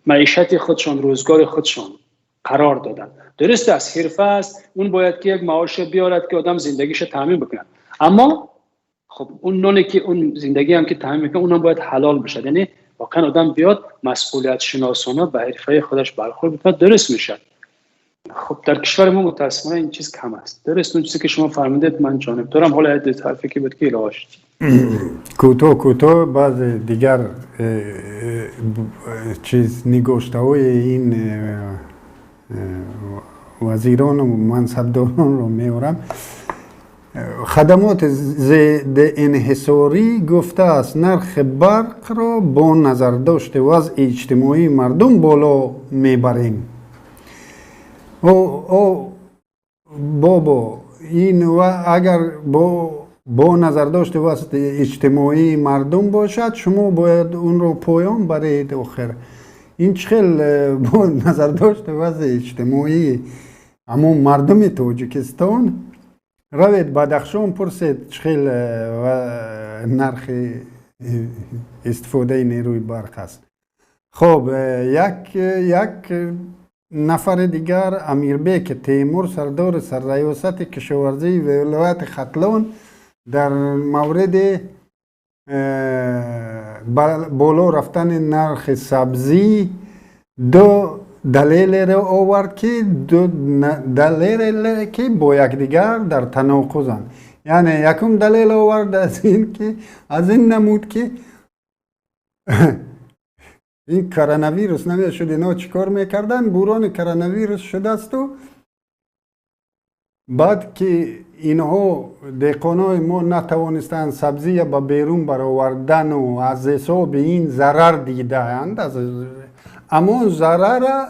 معیشت خودشون، روزگار خودشون قرار دادن. درست است، حرفه است، اون باید که یک معاش بیارد که آدم زندگیش تأمین بکنه، اما خب اون نونی که اون زندگی هم که تأمین میکنه اونم باید حلال بشه. یعنی واقعا آدم بیاد مسئولیت شناسانه به حرفه خودش برخورد بکنه، درست میشه. خب در کشور ما متاسفانه این چیز کم است. درست اون چیزی که شما فرمودید من جانب دارم. حالا یه حرفی که بود که علاوه کوتاه کوتاه بعض دیگر چیز نگاشته‌های این وزیران و منصبداران رو میورم. خدمات ضد انحصاری گفته است نرخ برق را با نظرداشت وضع اجتماعی مردم بالا میبریم. او بابا این و اگر با نظرداشت وضع اجتماعی مردم باشد شما باید اون رو پایان برید. آخر این چخیل با نظرداشت وضع اجتماعی اما مردم تاجیکستان روید بدخشان پرسید چخیل نرخ استفاده نیروی برق است. خب یک نفر دیگر امیربек تیمور سردار سرریاست کشاورزی ولایت ختلان در مورد بالا رفتن نرخ سبزی دو دلیل را آورد که دو دلیل که با یکدیگر در تناقضند. یعنی یکم دلیل آورد از این که از این نمود که این کروناویروس نمیشد اینا چیکار میکردن، بوران کروناویروس شده است و بعد که اینها دهقانای ما نتوانستند سبزی به بیرون برآوردن و از حساب این ضرر دیدند، اما ضرر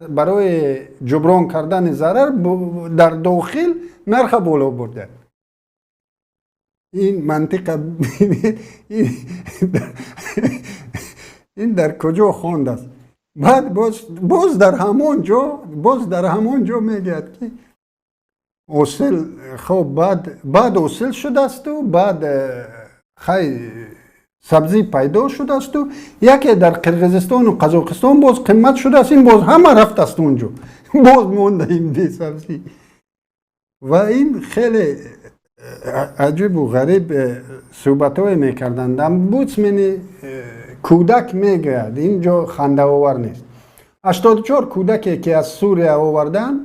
برای جبران کردن ضرر در داخل نرخ بالا بردن. این منطقه این در کجا خواند است؟ بعد باز در همان جا میگوید که اصل خب بعد اصل شده است و بعد خی سبزی پیدا شده است و یکی در قرقیزستان و قزاقستان باز قیمت شده است، این باز همه رفت است اونجا، باز مونده این بی سبزی. و این خیلی عجیب و غریب صحبت های میکردند. امبوتسمن کودک میگوید اینجا خنده آور نیست، 84 کودکی که از سوریه آوردن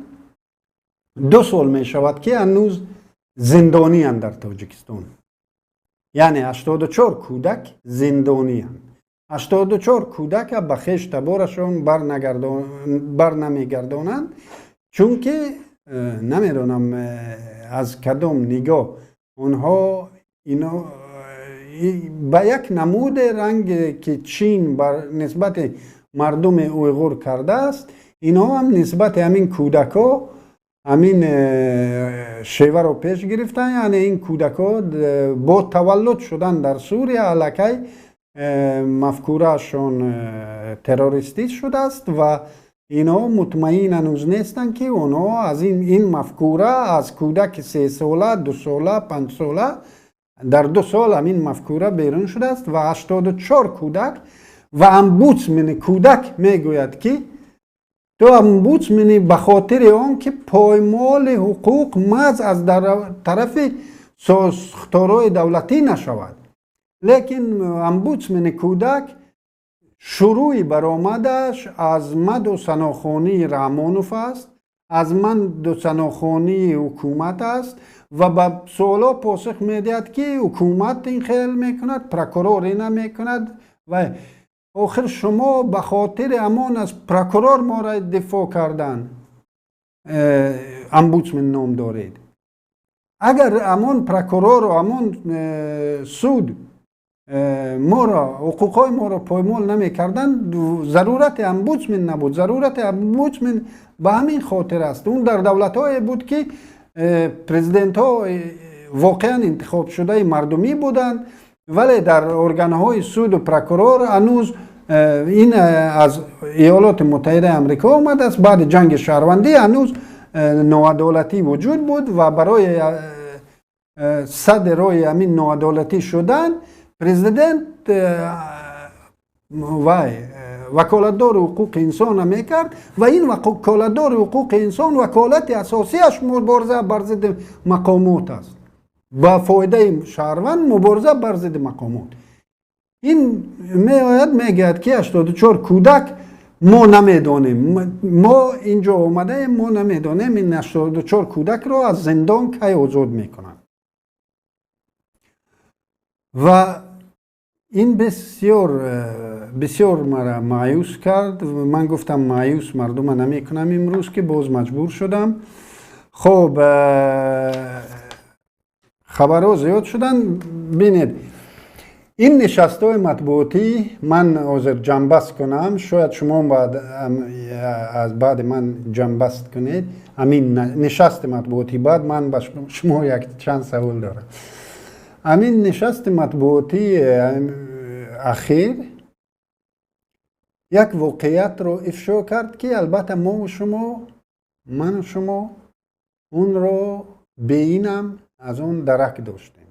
2 سال می شود که هنوز زندانی اند در تاجیکستان. یعنی 84 کودک زندانی اند. 84 کودک به خویش تبارشان بر نمیگردانند، چون که نمیدانم از کدام نگاه اونها اینا به یک نمود رنگ که چین بر نسبت مردم اویغور کرده است، اینا هم نسبت همین کودک ها Ҳамин шеваро пеш гирифтанд, яъне ин кӯдакҳо бо таваллуд шудан дар Сурия аллакай мафкураашон террористӣ шудааст ва инҳо мутмаин ҳанӯз нестанд, ки онҳо аз ин мафкура аз кӯдаки 3сола, 2сола, 5сола, дар 2 сол ҳамин мафкура берун шудааст ва 84 кӯдак. Ва омбудсмени кӯдак мегӯяд, ки ту омбудсмени ба хотири он ки поймоли ҳуқуқ маҳз аз тарафи сохторҳои давлатӣ нашавад. Лекин омбудсмени кӯдак шурӯи баромадаш аз маду санохонии Раҳмонов аст, аз маду санохонии ҳукумат аст ва ба суолҳо посух медиҳад, ки ҳукумат ин хел мекунад, прокурор ина мекунад. Ва охир шумо ба хотири ҳамон аз прокурор моро дифоъ кардан омбудсмен ном доред. Агар ҳамон прокурору ҳамон суд моро, ҳуқуқҳои моро поймол намекарданд, зарурати омбудсмен набуд. Зарурати омбудсмен ба ҳамин хотир аст. Он дар давлатҳое буд, ки президентҳо воқеан интихобшудаи мардумӣ буданд, вале дар органҳои суду прокурор ҳанӯз ин аз Иёлоти Муттаҳидаи Амрико омадааст. Баъди ҷанги шаҳрвандӣ ҳанӯз ноадолатӣ вуҷуд буд ва барои садди роҳи ҳамин ноадолатӣ шудан президент вай ваколатдори ҳуқуқи инсона мекард. Ва ин ваколатдори ҳуқуқи инсон ваколати асосиаш мубориза бар зидди мақомот аст, ба фоидаи шаҳрванд мубориза бар зидди мақомот. Ин меояд, мегӯяд, ки 84 кӯдак мо намедонем, мо инҷо омадаем, мо намедонем ин 84 кӯдакро аз зиндон кай озод мекунанд. Ва ин бисёр бисёр мара маъюс кард. Ман гуфтам, маъюс мардума намекунам имрӯз, ки боз маҷбур шудам. Хоб, хабарҳо зиёд шуданд. Бинед, ин нишастҳои матбуотӣ, ман ҳозир ҷамъбаст кунам, шояд шумо аз баъди ман ҷамъбаст кунед. Ҳамин нишасти матбуотӣ, баъд ман ба шумо як чанд савол дорам. Ҳамин нишасти матбуотии ахир як воқеиятро ифшо кард, ки албатта мову шумо, ману шумо онро беинам аз он дарак доштем.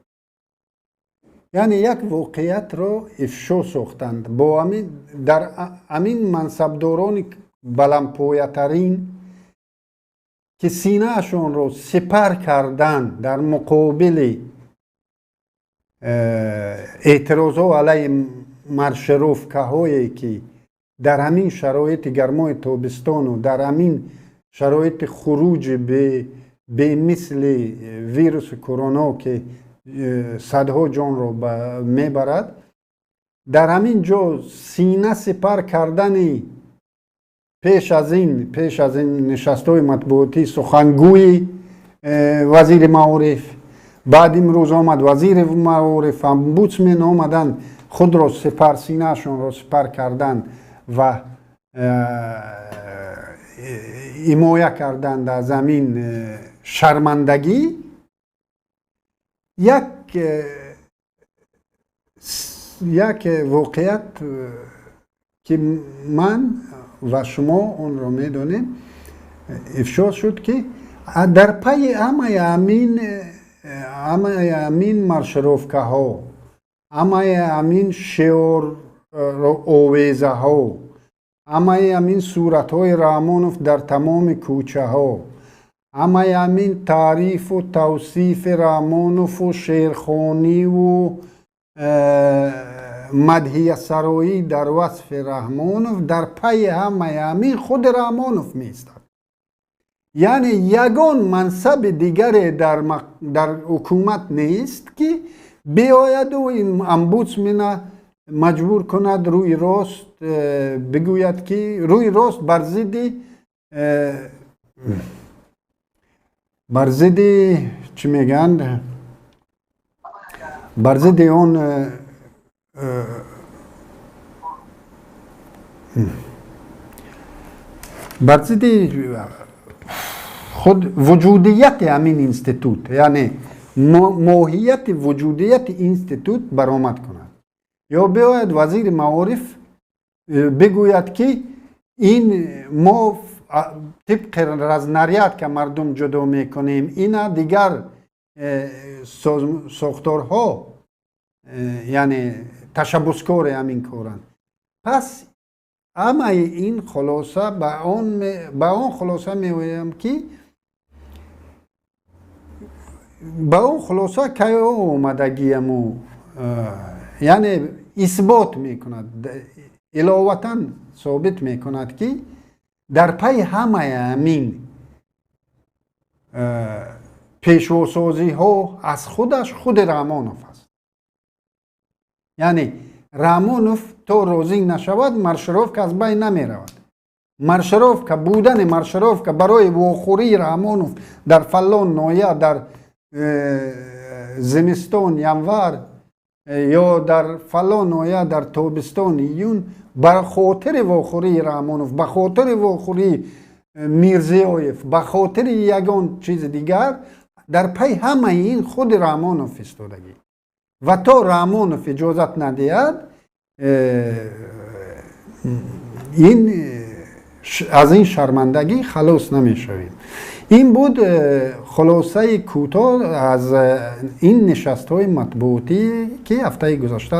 Яъне як воқеиятро ифшо сохтанд бо ҳамин дар ҳамин мансабдорони баландпоятарин, ки синаашонро сипар карданд дар муқобили эътирозҳо алайҳи маршировкаҳое, ки дар ҳамин шароити гармои тобистону дар ҳамин шароити хуруҷи бемисли вируси корона, ки садҳо ҷонро мебарад, дар ҳамин ҷо сина сипар кардани пеш аз ин нишастҳои матбуотӣ сухангӯи вазири маориф, баъд имрӯз омад вазири маориф, омбудсмен омаданд, худро сипар, синаашонро сипар карданд ва ҳимоя карданд аз ҳамин шармандагӣ. Як воқеият, ки ман ва шумо онро медонем, ифшо шуд, ки дар пайи ҳамаи ҳамин маршировкаҳо, ҳамаи ҳамин шиор овезаҳо, ҳамаи ҳамин суратҳои Раҳмонов дар тамоми кӯчаҳо, ҳамаи ҳамин таърифу тавсифи Раҳмонову шеърхониву мадҳиясароӣ дар васфи Раҳмонов, дар пайи ҳамаи ҳамин худи Раҳмонов меистад. Яъне ягон мансаби дигаре дар ҳукумат нест, ки биояду ин омбудсмена маҷбур кунад рӯи рост бигӯяд, ки рӯи рост бар зидди чӣ мегӯянд, бар зидди он бар зидди Худ вуҷудияти ҳамин институт, яъне моҳияти вуҷудияти институт баромад кунад. Ё биёяд вазири маориф бигӯяд, ки ин мо тибқи разнарядка мардум ҷудо мекунем, ина дигар сохторҳо, яъне ташаббускори ҳамин коранд. Пас ҳамаи ин хулоса ба он хулоса меоям, ки ба он хулоса кай омадагиаму, яъне исбот мекунад, иловатан собит мекунад, ки дар пайи ҳамаи ҳамин пешвосозиҳо аз худаш худи Раҳмонов аст. Яъне Раҳмонов то розӣ нашавад, маршировка аз байн намеравад. Маршировка, будани маршировка барои вохӯрии Раҳмонов дар фалон ноҳия дар зимистон январ ё дар фалон ноҳия дар тобистон июн, ба хотири вохӯрии Раҳмонов, ба хотири вохӯрии Мирзиёев, ба хотири ягон чизи дигар, дар пайи ҳамаи ин худи Раҳмонов истодагӣ. Ва то Раҳмонов иҷозат надиҳад, ин аз ин шармандагӣ халос намешавем. Ин буд хулосаи кӯтоҳ аз ин нишастҳои матбуотӣ, ки ҳафтаи гузашта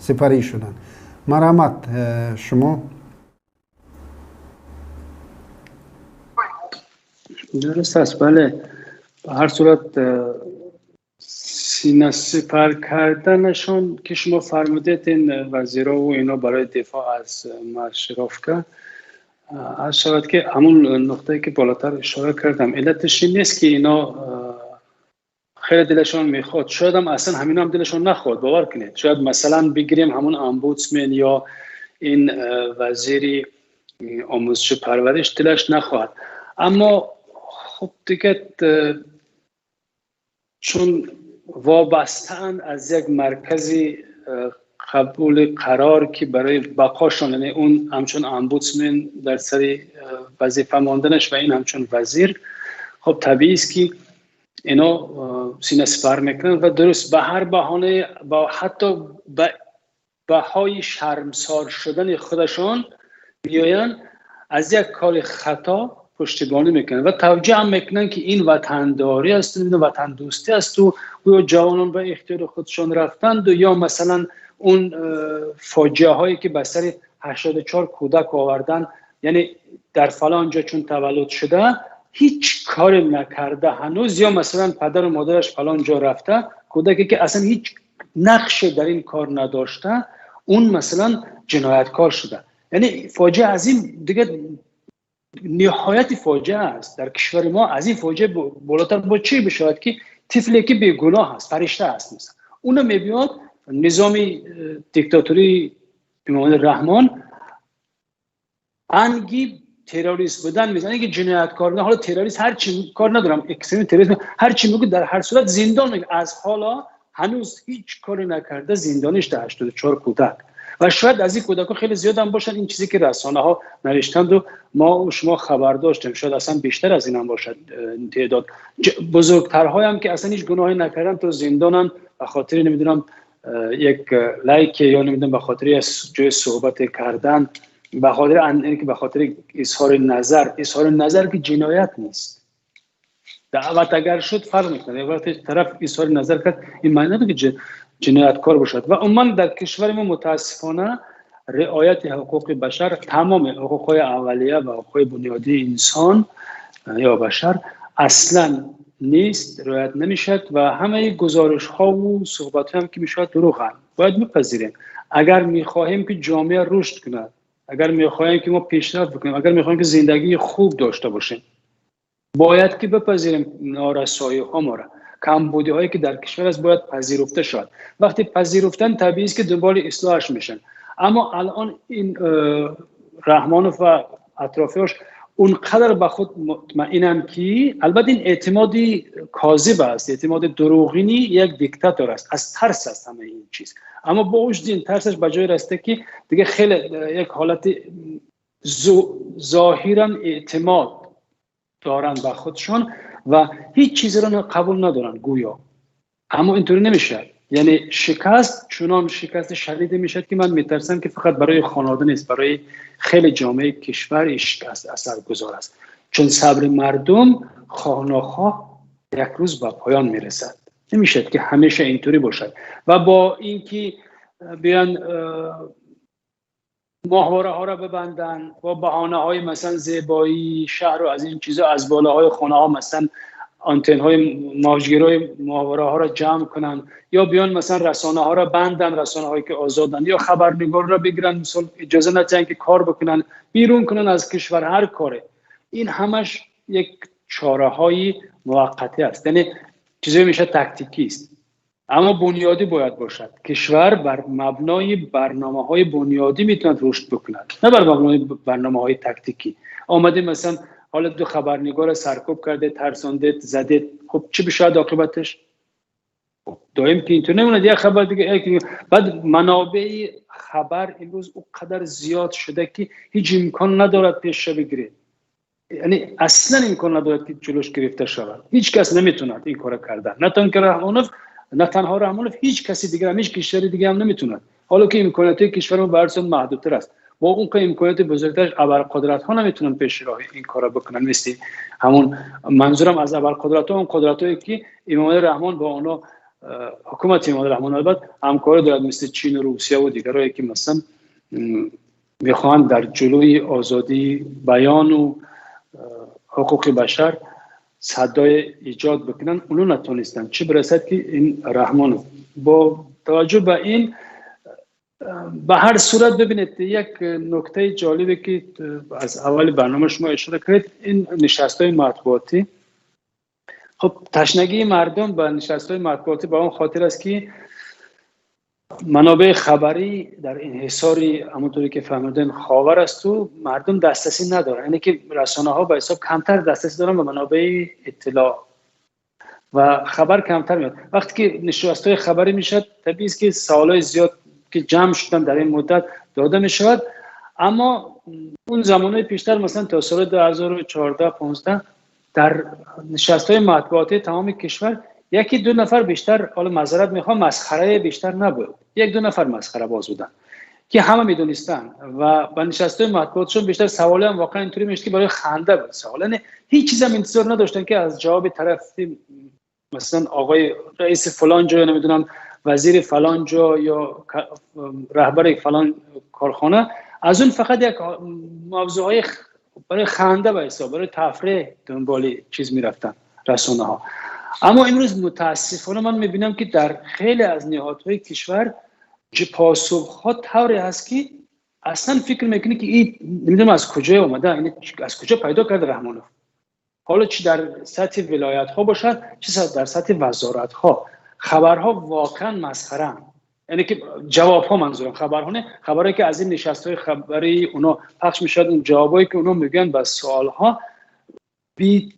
сипарӣ шуданд. Марҳамат, шумо. Дуруст аст, бале. Ба ҳар сурат, синасипар карданашон, ки шумо фармудед, ин вазирову ино барои дифоъ аз маршировка, арз шавад, ки ҳамун нуқтае, ки болотар ишора кардам, иллаташ ин нест, ки ино хеле дилашон мехоҳад. Шоядам аслан ҳамино ҳам дилашон нахоҳад, бовар кунед. Шояд, масалан, бигирем ҳамун омбудсмен ё ин вазири омӯзишу парвариш дилаш нахоҳад, аммо хуб, дига чун вобастаанд аз як маркази қабули қарор, ки барои бақошон, яъне он ҳамчун омбудсмен дар сари вазифа монданаш ва ин ҳамчун вазир, хуб, табиист, ки ино синасипар мекунанд ва дуруст ба ҳар баҳонае, ҳатто ба баҳои шармсор шудани худашон меоянд, аз як кори хато пуштибонӣ мекунанд ва тавҷеҳ ҳам мекунанд, ки ин ватандорӣ аст, ин ватандӯстӣ асту гӯё ҷавонон ба ихтиёри худшон рафтанду ё масалан он фоҷиаҳое, ки ба сари 84 кӯдак овардан, яъне дар фалон ҷо чун таваллуд шуда, ҳеҷ коре накарда ҳанӯз, ё масалан падару модараш фалон ҷо рафта, кӯдаке, ки аслан ҳеҷ нақше дар ин кор надошта, он масалан ҷинояткор шуда. Яъне фоҷиа аз ин дига ниҳояти фоҷиа аст дар кишвари мо. Аз ин фоҷиа болотар бо чӣ бишавад, ки тифле, ки бегуноҳ аст, фаришта аст, масалан, уна мебиёд низоми диктатории Эмомалӣ Раҳмон анги террорист будан мезанад, ки ҷинояткор будан. Ҳоло террорист ҳар чи, кор надорам, экстремист, террорист, ҳар чи мегӯ, дар ҳар сурат зиндон. Аз ҳоло ҳанӯз ҳеҷ коре накарда зиндониш дар 84 кӯдак ва шояд аз ин кӯдакҳо хеле зиёдам бошанд. Ин чизе, ки расонаҳо навиштанду мо шумо хабар доштем, шояд аслан бештар аз инам бошад теъдод. Бузургтарҳоям, ки аслан ҳеҷ гуноҳе накардан, то зиндонанд ба хотири, намедонам, як лайке ё, намедонам, ба хотири ҷои суҳбате кардан, ба хотири ки ба хотири изҳори назар. Изҳори назар ки ҷиноят нест. Даъват агар шуд, фарқ мекунад. Вақте тараф изҳори назар кард, ин маъни надорад, ки ҷинояткор бошад. Ва умуман дар кишвари мо мутаассифона риояти ҳуқуқи башар, тамоми ҳуқуқҳои аввалия ва ҳуқуқҳои бунёдии инсон ё башар аслан нест, риоят намешавад ва ҳамаи гузоришҳову суҳбатҳоям, ки мешавад, дурӯғанд. Бояд бипазирем. Агар мехоҳем, ки ҷомеа рушд кунад, агар мехоҳем, ки мо пешрафт бикунем, агар мехоҳем, ки зиндагии хуб дошта бошем, бояд ки бипазирем норасоиҳо моро, камбудиҳое, ки дар кишвар аст, бояд пазируфта шавад. Вақте пазируфтан, табиист, ки дунболи ислоҳаш мешаванд. Аммо алон ин Раҳмонов ва атрофиёш он қадар ба худ мутмаинанд, ки албатта ин эътимоди козиб аст, эътимоди дурӯғини як диктатор аст, аз тарс аст ҳамаи ин чиз. Аммо бо вуҷуди ин тарсаш ба ҷое расида, ки дига хеле як ҳолати зоҳиран эътимод دارند به خودشان و هیچ چیزی را قبول ندارند گویا. اما اینطوری نمیشه. یعنی شکست چنان شکست شدید میشد که من میترسم که فقط برای خانواده نیست، برای خیلی جامعه کشور این شکست اثرگذار است، چون صبر مردم خواه ناخواه یک روز به پایان میرسد. نمیشد که همیشه اینطوری باشد و با اینکه بیان ماهواره ها را ببندن با بهانه های مثلا زیبایی شهر و از این چیزا، از بالاهای خانه ها مثلا آنتن های موجگیرای ماهواره ها را جمع کنن، یا بیان مثلا رسانه ها را بندن، رسانه هایی که آزادن، یا خبرنگار را بگیرن، مثلا اجازه ندن که کار بکنن، بیرون کنن از کشور، هر کاره. این همش یک چاره های موقتی است، یعنی چیزی میشه تاکتیکی است، اما بنیادی باید باشد. کشور بر مبنای برنامه های بنیادی میتواند رشد بکند، نه بر مبنای برنامه های تاکتیکی. آمده مثلا حالا دو خبرنگار سرکوب کرده، ترسانده، زده، خب چی بشود عاقبتش؟ خب دائم که اینطور نموند، یک خبر دیگه. بعد منابع خبر امروز اونقدر زیاد شده که هیچ امکان ندارد پیش بگیره، یعنی اصلا امکان ندارد که جلوش گرفته شود. هیچ کس نمیتوند این کارو کردن، نه تنها رحمانوف، نه تنها رحمانوف، هیچ کسی دیگر هم، هیچ کشور دیگه هم نمیتوند. حالا که امکانات کشور ما برسون محدودتر است، با اون که امکانات بزرگتر ابرقدرت ها نمیتونن پیش راه این کارا بکنن. مثل همون منظورم از ابرقدرت ها اون قدرت هایی که امام رحمان با اونا، حکومت امام رحمان البته همکاری دارد، مثل چین و روسیه و دیگرایی که مثلا میخوان در جلوی آزادی بیان و حقوق بشر صدای ایجاد بکنن، اونو نتونستن، چه برسد که این رحمان. با توجه به این به هر صورت ببینید یک نکته جالبی که از اول برنامه شما اشاره کردید، این نشست‌های مطبوعاتی. خب تشنگی مردم به نشست‌های مطبوعاتی به اون خاطر است که منابع خبری در انحصار همونطوری که فهمیدن خاور است و مردم دسترسی ندارن، یعنی که رسانه ها به حساب کمتر دسترسی دارن به منابع اطلاع و خبر کمتر میاد. وقتی که نشست‌های خبری میشد، طبیعی است که سوالای زیاد که جمع شدن در این مدت داده می شود. اما اون زمانه پیشتر مثلا تا سال 2014-15 در نشست‌های مطبوعاتی تمام کشور یکی دو نفر بیشتر، حالا معذرت میخوام، مسخره بیشتر نبود، یک دو نفر مسخره باز بودن که همه میدونستن و با نشست‌های مطبوعاتشون بیشتر سوالی هم واقعا اینطوری میشد که برای خنده بود سوال، یعنی هیچ چیز هم انتظار نداشتن که از جواب طرف مثلا آقای رئیس فلان جا، نمیدونم وزیر فلان جا یا رهبر فلان کارخانه، از اون فقط یک موضوعهای برای خنده به حساب، برای تفریح دنبال چیز میرفتن رسانه ها. اما امروز متاسفانه من میبینم که در خیلی از نهادهای کشور پاسخ ها طوری هست که اصلا فکر میکنی که این نمیدونم از کجا اومده، این از کجا پیدا کرده رحمانوف. حالا چی در سطح ولایت ها باشد، چه در سطح وزارت ها، خبرها واقعا مسخره، یعنی که جواب ها، منظورم خبرها نه، خبرهایی که از این نشست های خبری اونا پخش میشد، اون جوابایی که اونا میگن به سوال ها بی،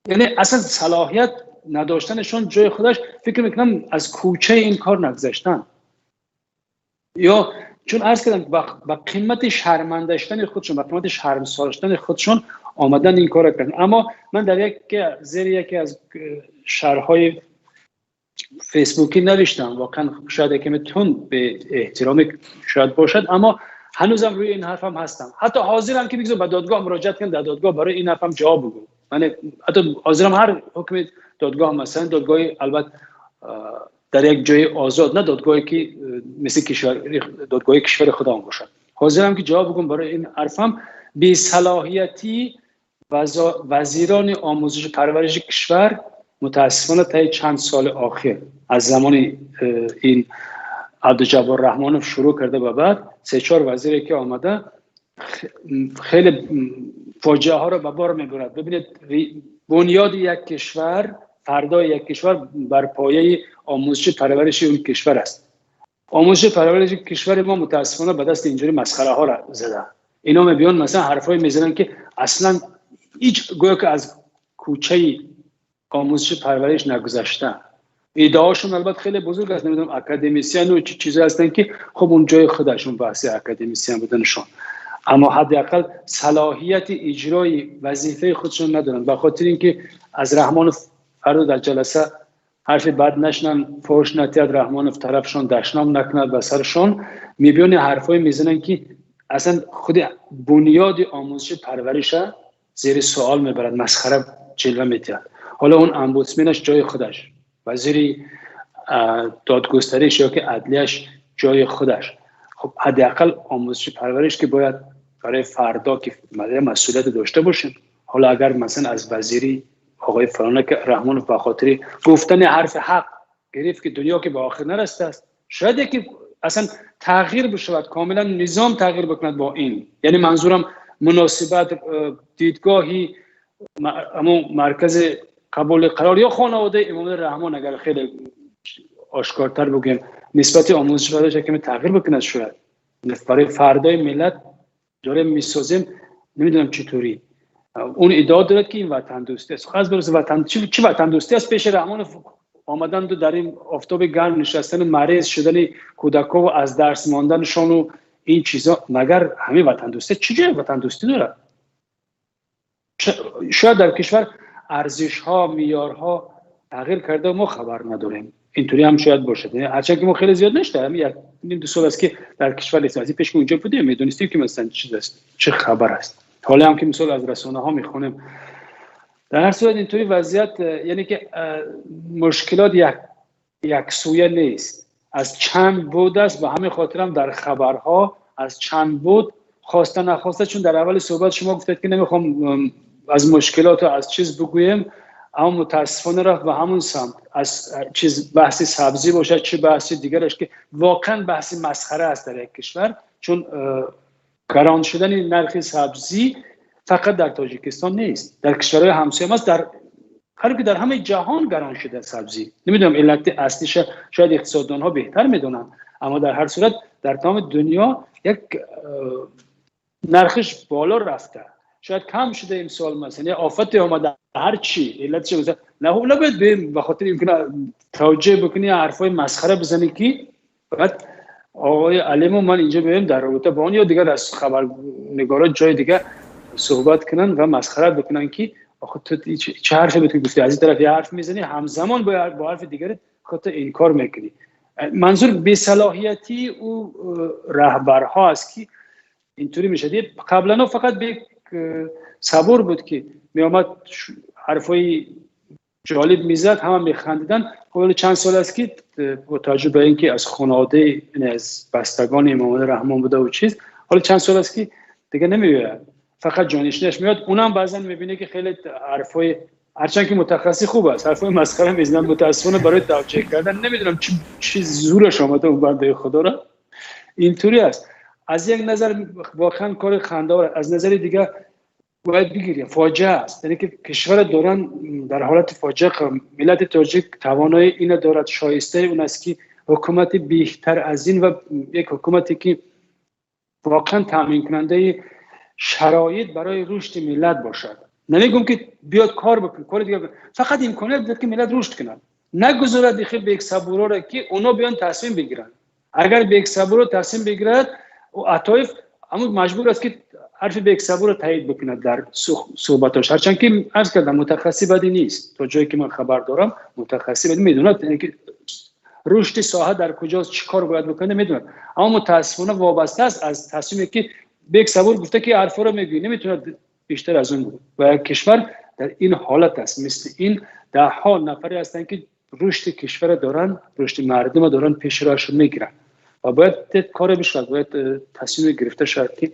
یعنی اصلا صلاحیت نداشتنشون جای خودش، فکر میکنم از کوچه این کار نگذشتن، یا چون عرض کردم با قیمت شرمنده شدن خودشون، با قیمت شرمسار شدن خودشون آمدن این کار کردن. اما من در یک زیر یکی از شرح‌های فیسبوکی نوشتم، واقعا شاید یکم تند به احترام شاید باشد، اما هنوزم روی این حرفم هستم. حتی حاضرم که بگذار به دادگاه مراجعت کنم، در دادگاه برای این حرفم جواب بگم. من حتی حاضرم هر حکم دادگاه، مثلا دادگاه البته در یک جای آزاد، نه دادگاهی که مثل کشور، دادگاه کشور خودم باشد، حاضرم که جواب بگم برای این حرفم. بی صلاحیتی وزیران آموزش پرورش کشور متاسفانه تا چند سال آخر از زمان این عبدالجبار رحمانوف شروع کرده و بعد 3-4 وزیری که آمده خیلی فاجعه ها را به بار میبرد. ببینید بنیاد یک کشور، فردای یک کشور بر پایه آموزش پرورش اون کشور است. آموزش پرورش کشور ما متاسفانه به دست اینجوری مسخره ها را زده. اینا میبیان مثلا حرفای میزنن که اصلا هیچ، گویا که از کوچه آموزش پرورش نگذشته. ایده‌هاشون البته خیلی بزرگ است، نمیدونم اکادمیسیان و چه چیزی هستن که خب اون جای خودشون بحث اکادمیسیان بودنشون، اما حداقل صلاحیت اجرای وظیفه خودشون ندارن، به خاطر اینکه از رحمانوف فردا در جلسه حرف بد نشنن، فحش نتید، رحمانوف طرفشون دشنام نکند و سرشون میبینی حرفای میزنن که اصلا خود بنیاد آموزش پرورش زیر سوال میبرد، مسخره جلوه میدهد. حالا اون امبودسمنش جای خودش، وزیر دادگستریش یا که عدلیش جای خودش. خب حداقل آموزش پرورش که باید برای فردا که مسئولیت داشته باشیم. حالا اگر مثلا از وزیری آقای فلانه که رحمانوف به خاطر گفتن حرف حق گرفت که دنیا که به آخر نرسته است، شاید که اصلا تغییر بشود، کاملا نظام تغییر بکند با این، یعنی منظورم مناسبت دیدگاهی اما مرکز قبول قرار یا خانواده امام رحمان اگر خیلی آشکارتر بگیم نسبت آموزش پرورش که تغییر بکند، شاید برای فردای ملت داره میسازیم، نمیدونم چطوری. اون ادعا دارد که این وطن دوستی است. خاص برای وطن چی وطن دوستی است؟ پیش رحمان آمدن در این آفتاب گرم نشستن و مریض شدن کودک‌ها و از درس ماندنشان و این چیزا، مگر همه وطن دوستی؟ چه جای وطن دوستی داره؟ شاید در کشور ارزش ها، معیارها تغییر کرده و ما خبر نداریم. اینطوری هم شاید باشه. هرچند که ما خیلی زیاد نشده، همین یک نیم دو سال است که در کشور نیستیم. از این پیش که اونجا بودیم میدونستیم که مثلا چیز است، چه خبر است. حالا هم که مثال از رسانه ها میخونیم. در هر صورت اینطوری وضعیت، یعنی که مشکلات یک سویه نیست، از چند بود است. به همین خاطر هم در خبرها از چند بود خواسته نخواسته، چون در اول صحبت شما گفتید که نمیخوام از مشکلات و از چیز بگویم، اما متاسفانه رفت به همون سمت، از چیز بحث سبزی باشد چه بحث دیگرش که واقعا بحث مسخره است در یک کشور. چون گران شدن نرخ سبزی فقط در تاجیکستان نیست، در کشورهای همسایه است، در هر که در همه جهان گران شده سبزی. نمیدونم علت اصلیش شاید اقتصاددان ها بهتر میدونن، اما در هر صورت در تمام دنیا یک نرخش بالا رفته، شاید کم شده امسال، مثلا آفت آمده، هر چی علتش مثلا نه نباید به خاطر اینکه توجیه بکنی حرفای مسخره بزنی که فقط آقای علیمو من اینجا ببینم در رابطه با اون یا دیگر از خبرنگارا جای دیگه صحبت کنن و مسخره بکنن که آخه تو چه حرفی بود که گفتی، از این طرف یه حرف میزنی همزمان با حرف دیگه خودت انکار میکنی. منظور بی صلاحیتی او رهبرها است که اینطوری میشه. قبلا فقط به صبور بود که میامد حرفای جالب میزد، همه میخندیدن. خب چند سال است که با توجه به اینکه از خانواده از بستگان امام رحمان بوده و چیز، حالا چند سال است که دیگه نمیاد، فقط جانشینش میاد. اونم بعضا میبینه که خیلی حرفای، هرچند که متخصص خوب است، حرفای مسخره میزنن، متاسفانه برای توجیه کردن نمیدونم چی زورش آمده اون بنده خدا را. اینطوری است. از یک نظر واقعا کار خنده‌آور، از نظر دیگه باید بگیریم فاجعه است. یعنی که کشور دارن در حالت فاجعه، ملت تاجیک توانایی اینو دارد، شایسته اون است که حکومت بهتر از این و یک حکومتی که واقعا تامین کننده شرایط برای رشد ملت باشد. نمیگم که بیاد کار بکنه، کار دیگه بکنه، فقط امکانیت بده که ملت رشد کنند، نگذارد دیگه به یک صبورا را که اونا بیان تصمیم بگیرن. اگر به یک صبورا تصمیم بگیرد، او عطایف اما مجبور است که حرف به یک صبور را تایید بکند در صحبتاش. هرچند که عرض کردم متخصص بدی نیست، تا جایی که من خبر دارم متخصص بدی میدوند، یعنی که رشد ساحه در کجاست، چی کار باید بکنه میدوند، اما متاسفانه وابسته است از تصمیمی که بیک صبور گفته که حرفا رو میگویی، نمیتونه بیشتر از اون بگه. و کشور در این حالت است. مثل این ده ها نفری هستند که رشد کشور دارن، رشد مردم دارن پیش راهش میگیرن و باید کار بشه، باید تصمیم گرفته شود که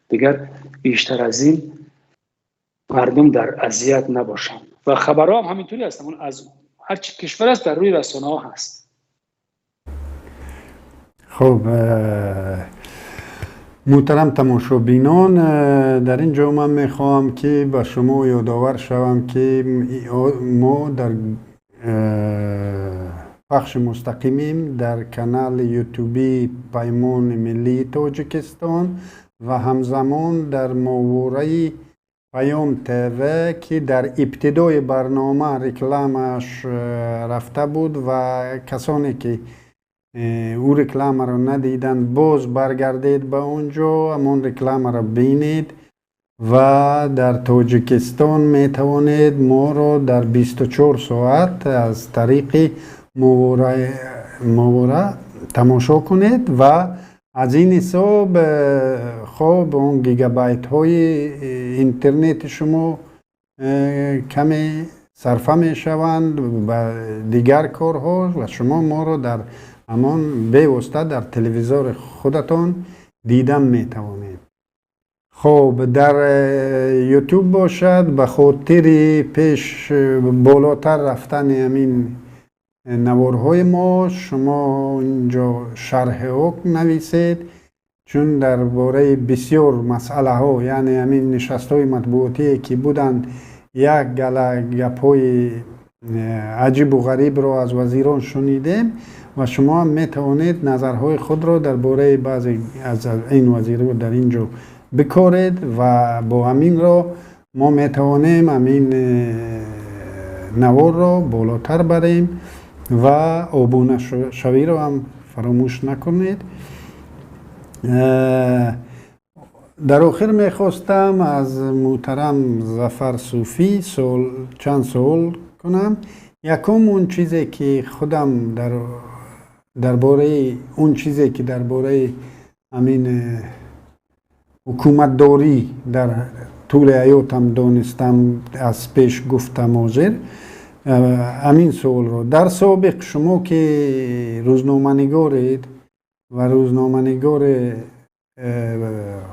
دیگر بیشتر از این مردم در اذیت نباشند. و خبرها هم همینطوری هستند، اون از هر چی کشور است در روی رسانه ها هست. خب محترم تماشابینان، در اینجا من میخواهم که به شما یادآور شوم که ما در پخش مستقیمیم در کانال یوتیوبی پیمان ملی تاجیکستان و همزمان در ماهواره پیام تیوی که در ابتدای برنامه رکلامش رفته بود و کسانی که ӯ рекламаро надиданд, боз баргардед ба он ҷо, ҳамон рекламаро бинед ва дар Тоҷикистон метавонед моро дар 24 соат аз тариқи моҳвора тамошо кунед ва аз ин ҳисоб хоб он гигабайтҳои интернети шумо каме сарфа мешаванд ба дигар корҳо ва шумо моро дар ҳамон бевосита дар телевизори худатон дидан метавонед. Хоб, дар Ютуб бошад, ба хотири пеш болотар рафтани ҳамин наворҳои мо шумо инҷо шарҳи ҳукм нависед, чун дар бораи бисёр масъалаҳо, яъне ҳамин нишастҳои матбуотие ки буданд, як гала гапҳои аҷибу ғарибро аз вазирон шунидем ва шумо ҳам метавонед назарҳои худро дар бораи баъзе аз ин вазирҳо дар ин ҷо бикоред ва бо ҳамин ро мо метавонем ҳамин наворро болотар барем ва обунашавиро ҳам фаромӯш накунед. Дар охир мехостам аз муҳтарам Зафар Суфӣ чанд суол кунам. Якум, он чизе ки худам дар бораи он чизе ки дар бораи ҳамин ҳукуматдорӣ дар тӯли ҳаётам донистам, аз пеш гуфтам ҳозир ҳамин суолро. Дар собиқ шумо ки рӯзноманигоред ва рӯзноманигори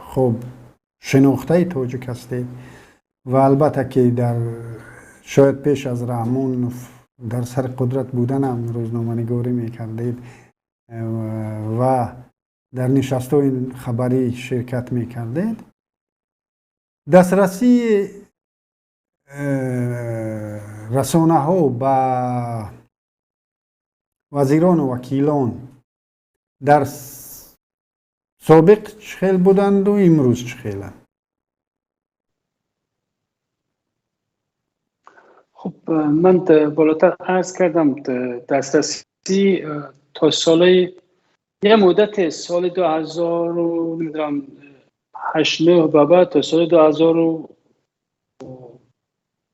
хуб шинохтаи тоҷик ҳастед ва албатта ки дар шояд пеш аз Раҳмонов дар сари қудрат буданам рӯзноманигорӣ мекардед ва дар нишастҳои хабарӣ ширкат мекардед, дастрасии расонаҳо ба вазирону вакилон дар собиқ чӣ хел буданду имрӯз чӣ хеланд? خب، من بالاتر عرض کردم دسترسی تا سال یه مدت سال 2000 و نمیدونم 8 9 به بعد تا سال 2000 و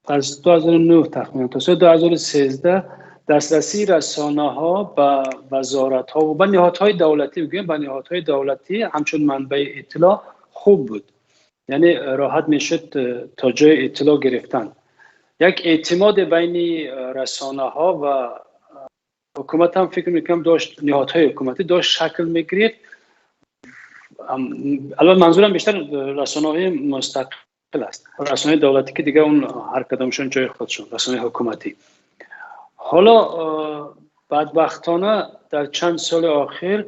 از 2009 تقریبا تا سال 2013 دسترسی رسانه ها به وزارت ها و به نهادهای دولتی، بگویم به نهادهای دولتی همچون منبع اطلاع خوب بود، یعنی راحت میشد تا جای اطلاع گرفتن. یک اعتماد بین رسانه ها و حکومت هم فکر میکنم داشت، نهادهای حکومتی داشت شکل میگرفت. الان منظورم بیشتر رسانه های مستقل است، رسانه دولتی که دیگه اون هر کدامشون جای خودشون، رسانه حکومتی. حالا بدبختانه در چند سال آخر،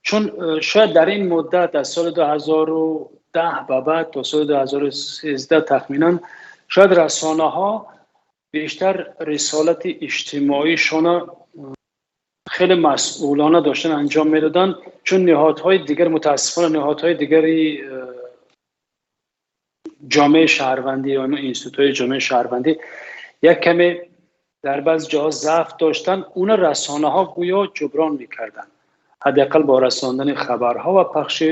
چون شاید در این مدت از سال 2010 به بعد تا سال 2013 تخمینا شاید رسانه ها بیشتر رسالت اجتماعیشون خیلی مسئولانه داشتن انجام میدادن، چون نهادهای دیگر متاسفانه نهادهای دیگری جامعه شهروندی یا اینستیتوت جامعه شهروندی یک کمی در بعض جاها ضعف داشتن، اون رسانه ها گویا جبران میکردن، حداقل با رساندن خبرها و پخش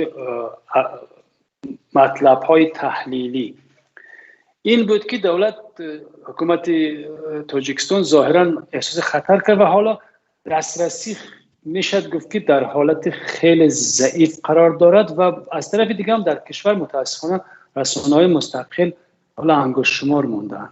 مطلب های تحلیلی. این بود که دولت حکومت تاجیکستان ظاهرا احساس خطر کرد و حالا دسترسی میشد گفت که در حالت خیلی ضعیف قرار دارد و از طرف دیگه هم در کشور متاسفانه رسانه‌های مستقل حالا انگشت شمار موندن.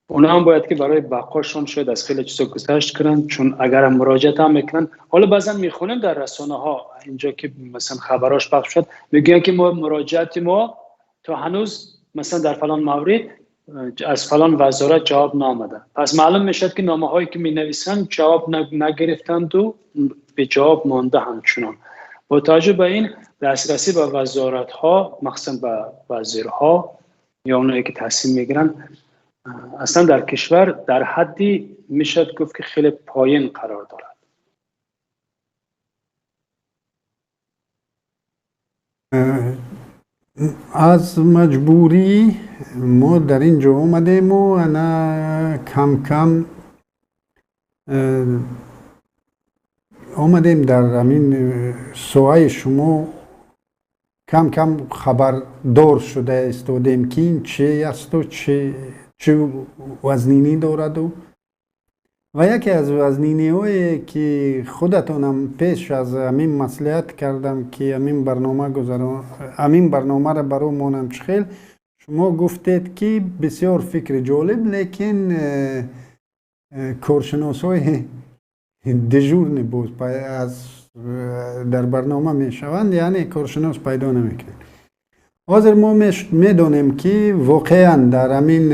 اونا هم باید که برای بقاشون شاید از خیلی چیزا گذشت کنن، چون اگر هم مراجعه هم میکنن، حالا بعضا میخونیم در رسانه ها اینجا که مثلا خبراش پخش شد میگن که ما مراجعت ما تا هنوز مثلا در فلان مورد از فلان وزارت جواب نامده. پس معلوم میشد که نامه هایی که می نویسند جواب نگرفتند و به جواب مانده همچنان. با توجه به این دسترسی به وزارت ها، مخصوصا به وزیرها یا اونایی که تصمیم میگیرن، اصلا در کشور در حدی میشد گفت که خیلی پایین قرار دارد. از مجبوری ما در اینجا آمدیم و انا کم کم Омадем дар ҳамин соҳаи шумо, кам кам хабардор шуда истодем, ки ин чи асту чӣ вазнинӣ дораду. Ва яке аз вазниниҳое, ки худатонам пеш аз ҳамин маслиҳат кардам, ки ҳамин барнома гузарон, ҳамин барномаро баро монам, чӣ хел шумо гуфтед, ки бисёр фикри ҷолиб, лекин коршиносҳои дежурный боз аз дар барнома мешаванд, яъне коршинос пайдо намекунед. Ҳозир мо медонем, ки воқеан дар ҳамин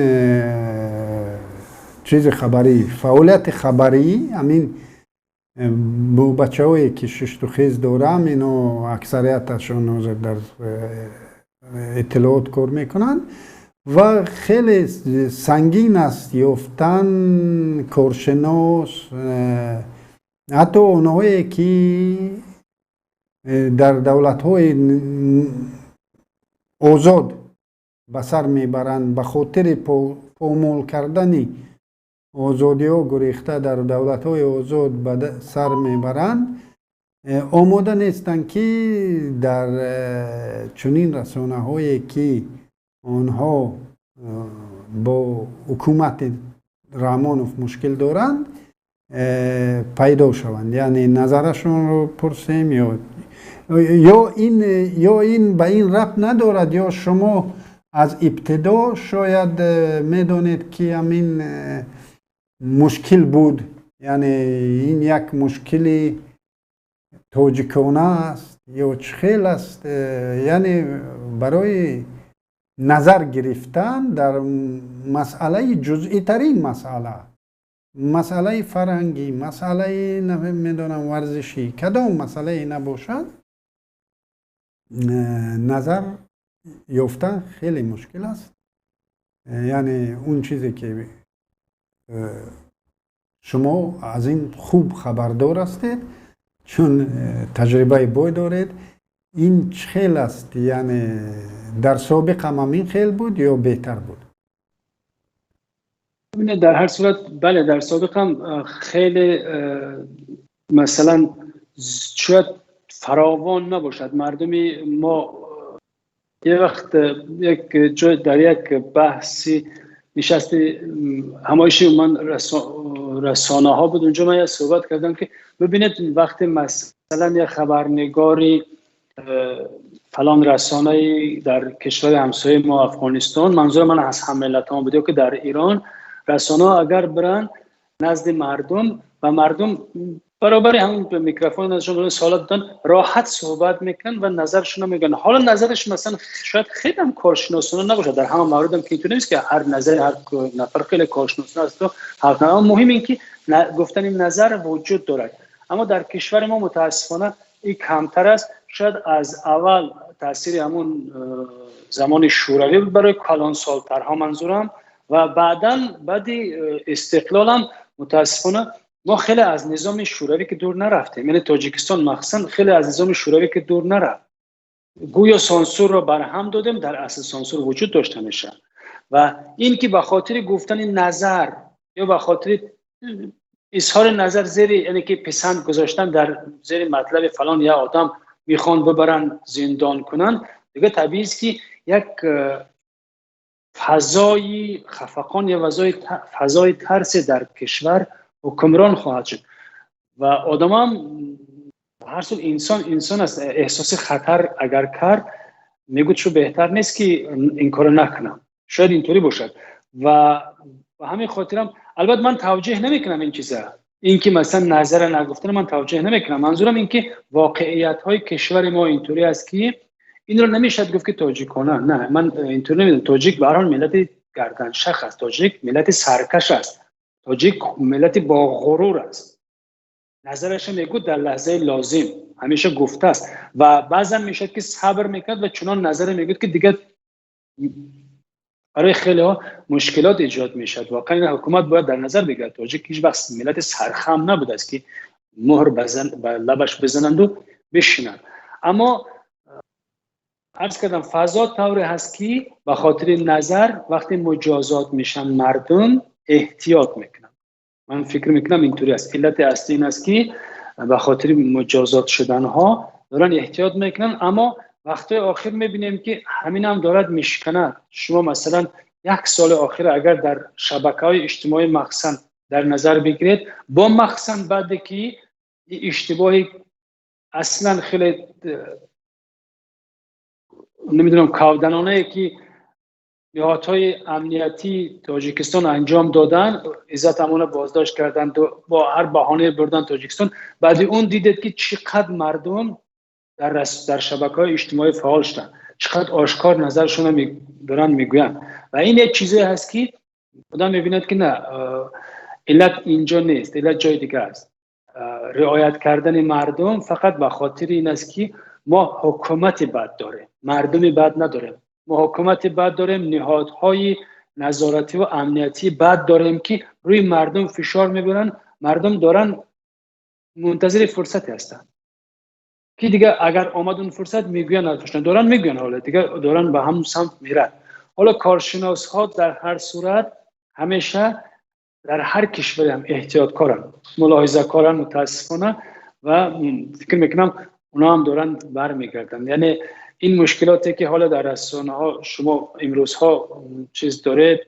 чизи хабарӣ, фаъолияти хабарӣ, ҳамин бо бачаҳое, ки шиштухез дорам, ино аксарияташон ҳозир дар иттилоот кор мекунанд ва хеле сангин аст ёфтан коршинос, ҳатто онҳое, ки дар давлатҳои озод ба сар мебаранд, ба хотири помол кардани озодиҳо гурехта дар давлатҳои озод ба сар мебаранд, омода нестанд, ки дар чунин расонаҳое, ки онҳо бо ҳукумати Раҳмонов мушкил доранд, пайдо шаванд, яъне назарашонро пурсем. Ё ин ба ин рабт надорад, ё шумо аз ибтидо шояд медонед, ки ҳамин мушкил буд, яъне ин як мушкили тоҷикона аст ё чӣ хел аст? Яъне барои назар гирифтан дар масъалаи ҷузъитарин масъала, масъалаи фарҳангӣ, масъалаи намедонам варзишӣ, кадом масъалае набошад, назар ёфтан хеле мушкил аст. Яъне он чизе, ки шумо аз ин хуб хабардор ҳастед, чун таҷрибаи бой доред, ин чӣ хел аст? Яъне дар собиқ ҳам ҳамин хел буд ё беҳтар буд? Дар ҳар сурат, бале, дар собиқ ҳам хеле, масалан, шояд фаровон набошад мардуми мо. یه وقت یک جای در یک بحثی، نشستی همایشی من رسانه ها بود، اونجا من یه صحبت کردم که ببینید، وقتی مثلا یه خبرنگاری فلان رسانه در کشور همسایه ما افغانستان، منظور من از هم ملت ها بوده، که در ایران رسانه ها اگر برن نزد مردم و مردم برابر هم به میکروفون ازشون سوالات دادن، راحت صحبت میکنن و نظرشون رو میگن. حالا نظرش مثلا شاید خیلی هم کارشناسانه نباشه، در همه مورد هم که اینطور نیست که هر نظر هر نفر خیلی کارشناسانه است و حرف. مهم این که گفتن این نظر وجود دارد. اما در کشور ما متاسفانه این کمتر است. شاید از اول تاثیر همون زمان شوروی بود، برای کلان سالترها منظورم، و بعدا بعد استقلال هم متاسفانه ما خیلی از نظام شوروی که دور نرفتیم، یعنی تاجیکستان مخصوصا خیلی از نظام شوروی که دور نرفت. گویا سانسور را برهم دادیم، در اصل سانسور وجود داشته میشه و این که به خاطر گفتن نظر یا به خاطر اظهار نظر زیر، یعنی که پسند گذاشتن در زیر مطلب فلان یا آدم، میخوان ببرن زندان کنن، دیگه طبیعی است که یک فضای خفقان یا فضای ترس در کشور حکمران خواهد شد و آدم هم هر سال انسان انسان است، احساس خطر اگر کرد میگوید شو بهتر نیست که این کارو نکنم. شاید اینطوری باشد و به همین خاطرم البته من توجیه نمیکنم این چیزا، این که مثلا نظر نگفتن من توجیه نمیکنم. منظورم این که واقعیت های کشور ما اینطوری است که این رو نمیشد گفت که تاجیکانه. نه، من اینطور نمیدونم. تاجیک به هر حال ملت گردن شخ است، تاجیک ملت سرکش است، تاجیک ملت با غرور است. نظرش میگو در لحظه لازم همیشه گفته است و بعضا میشد که صبر میکرد و چنان نظر میگوید که دیگه برای خیلی ها مشکلات ایجاد میشد. واقعا این حکومت باید در نظر بگیرد تاجیک هیچ وقت ملت سرخم نبوده است که مهر بزن به لبش بزنند و بشینند. اما عرض کردم فضا طوری هست که به خاطر نظر وقتی مجازات میشن مردم احتیاط میکنن. من فکر میکنم اینطوری است. علت اصلی این است که به خاطر مجازات شدن ها دارن احتیاط میکنن. اما وقتای آخر میبینیم که همین هم دارد میشکند. شما مثلا یک سال آخر اگر در شبکه‌های اجتماعی مخصوصا در نظر بگیرید، با مخصوصا بعد که اشتباهی اصلا خیلی نمیدونم کاودنانه که نهادهای امنیتی تاجیکستان انجام دادن، عزت امانه بازداشت کردن، با هر بهانه بردن تاجیکستان. بعد اون دیدید که چقدر مردم در شبکه‌های اجتماعی فعال شدن، چقدر آشکار نظرشون دارن میگوین. و این یک چیزی هست که آدم میبیند که نه، علت اینجا نیست، علت جای دیگه است. رعایت کردن مردم فقط به خاطر این است که ما حکومت بد داریم، مردم بد نداریم. ما حکومت بد داریم، نهادهای نظارتی و امنیتی بد داریم که روی مردم فشار میبرن. مردم دارن منتظر فرصتی هستن که دیگه اگر آمد اون فرصت میگوین ازشون، دارن میگوین، حالا دیگه دارن به هم سمت میرن. حالا کارشناس ها در هر صورت همیشه در هر کشوری هم احتیاط کارن، ملاحظه کارن متاسفانه، و فکر میکنم اونا هم دارن برمیگردن. یعنی این مشکلاتی که حالا در رسانه ها شما امروز ها چیز دارید،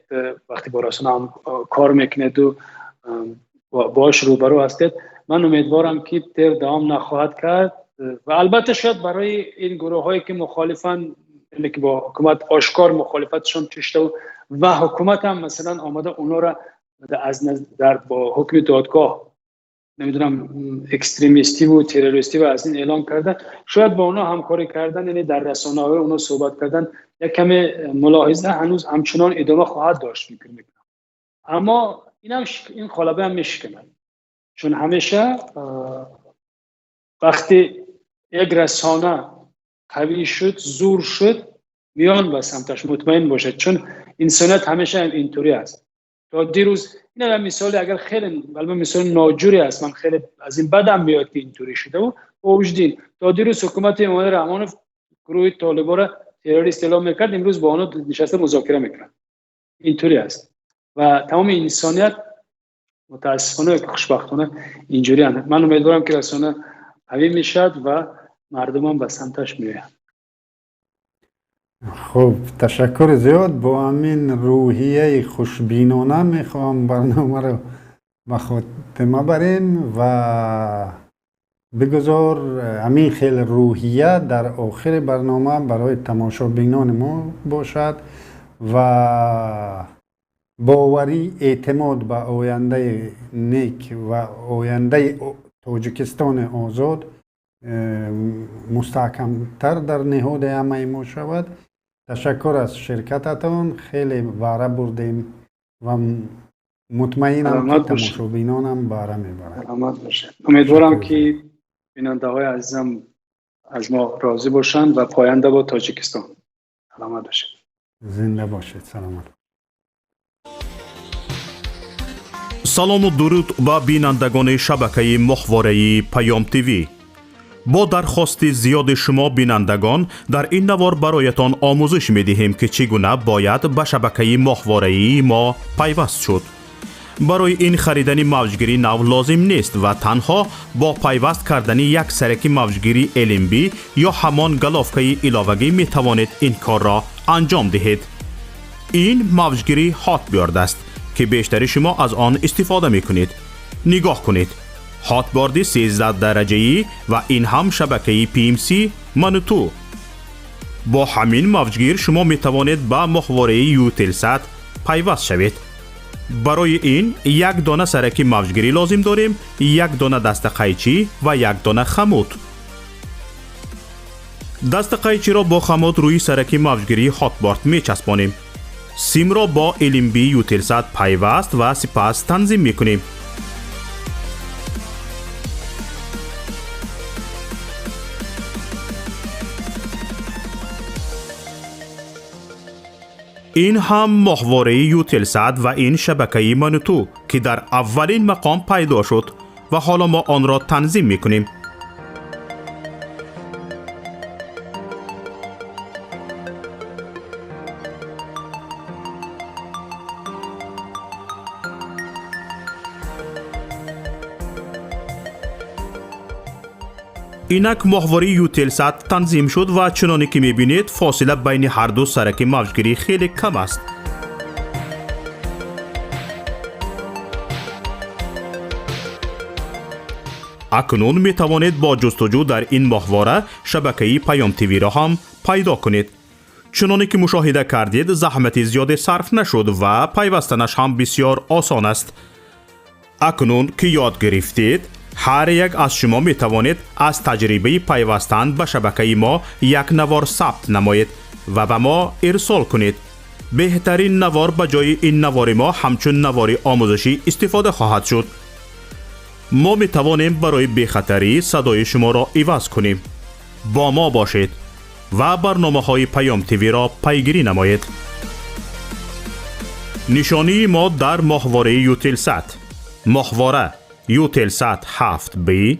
وقتی با رسانه هم کار میکنید و باش روبرو هستید، من امیدوارم که دیر دوام نخواهد کرد. و البته شاید برای این گروه هایی که مخالفن، یعنی که با حکومت آشکار مخالفتشون چشته و حکومت هم مثلا آمده اونا را از در با حکم دادگاه نمیدونم اکستریمیستی و تروریستی و از این اعلام کردن، شاید با اونا همکاری کردن، یعنی در رسانه های اونا صحبت کردن، یک کمی ملاحظه هنوز همچنان ادامه خواهد داشت فکر میکنم. اما اینم این قالبه هم میشکنه، چون همیشه وقتی یک رسانه قوی شد، زور شد، میان به سمتش، مطمئن باشد، چون انسانیت همیشه اینطوری است. تا دیروز این هم مثال، اگر خیلی البته مثال ناجوری است، من خیلی از این بدم میاد که اینطوری شده و وجدین تا دیروز حکومت امام رحمانوف گروه طالبان را تروریست اعلام میکرد، امروز با آنها نشسته مذاکره میکنند. اینطوری است و تمام انسانیت متاسفانه خوشبختانه اینجوری هست. من امیدوارم که رسانه قوی میشد و مردم هم به سمتش میآیند. خب تشکر زیاد. با همین روحیه خوشبینانه میخوام برنامه رو به خاتمه بریم و بگذار همین خیلی روحیه در آخر برنامه برای تماشابینان ما باشد و باوری، اعتماد به آینده نیک و آینده تاجیکستان آزاد مستحکمتر در نهاد همه ما شود. تشکر از شرکتتان، خیلی بهره بردیم و مطمئنم که تماشابینانم بهره میبرند. سلامت باشید. امیدوارم که بیننده های عزیزم از ما راضی باشند و پاینده با تاجیکستان. سلامت باشید. زنده باشید. سلامت. Салому дуруд ба бинандагони шабакаи моҳвораи Паём ТВ. Бо дархости зиёди шумо бинандагон, дар ин навор бароятон омӯзиш медиҳем, ки чӣ гуна бояд ба шабакаи моҳвораии мо пайваст шуд. Барои ин харидани мавҷгири нав лозим нест ва танҳо бо пайваст кардани як сараки мавҷгири LNB ё ҳамон головкаи иловагӣ метавонед ин корро анҷом диҳед. Ин мавҷгири Hotbird аст ки бештари шумо аз он истифода мекунед. Нигоҳ кунед. Hotbird 13 дараҷаӣ ва ин ҳам шабакаи PMC Мануту. Бо ҳамин мавҷгир шумо метавонед ба моҳвораи Eutelsat пайваст шавед. Барои ин як дона сараки мавҷгирӣ лозим дорем, як дона дастақайчӣ ва як дона хамут. Дастақайчиро бо хамут рӯи сараки мавҷгирии Hotbird мечаспонем. Симро бо LNB Eutelsat пайваст ва сипас танзим мекунем. Ин ҳам моҳвораи Eutelsat ва ин шабакаи Мануту, ки дар аввалин мақом пайдо шуд ва ҳоло мо онро танзим мекунем. Инак моҳвораи Eutelsat танзим шуд ва чуноне ки мебинед, фосила байни ҳар ду сараки мавҷгирӣ хеле кам аст. Акнун метавонед бо ҷустуҷӯ дар ин моҳвора шабакаи Паём ТВ-ро ҳам пайдо кунед. Чуноне ки мушоҳида кардед, заҳмати зиёде сарф нашуд ва пайвастанаш ҳам бисёр осон аст. Акнун ки ёд гирифтед, ҳар як аз шумо метавонед аз таҷрибаи пайвастан ба шабакаи мо як навор сабт намоед ва ба мо ирсол кунед. Беҳтарин навор ба ҷои ин навори мо ҳамчун навори омӯзишӣ истифода хоҳад шуд. Мо метавонем барои бехатарӣ садои шуморо иваз кунем. Бо мо бошед ва барномаҳои Паём ТВ-ро пайгирӣ намоед. Нишонии мо дар моҳвораи Eutelsat: моҳвора Eutelsat 7B,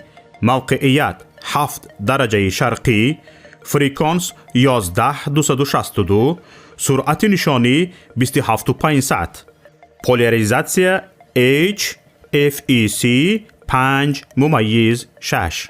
мавқеият 7 дараҷаи шарқӣ, фреквенс 11262, суръати нишонӣ 27500, поляризатсия H FEC 5.6.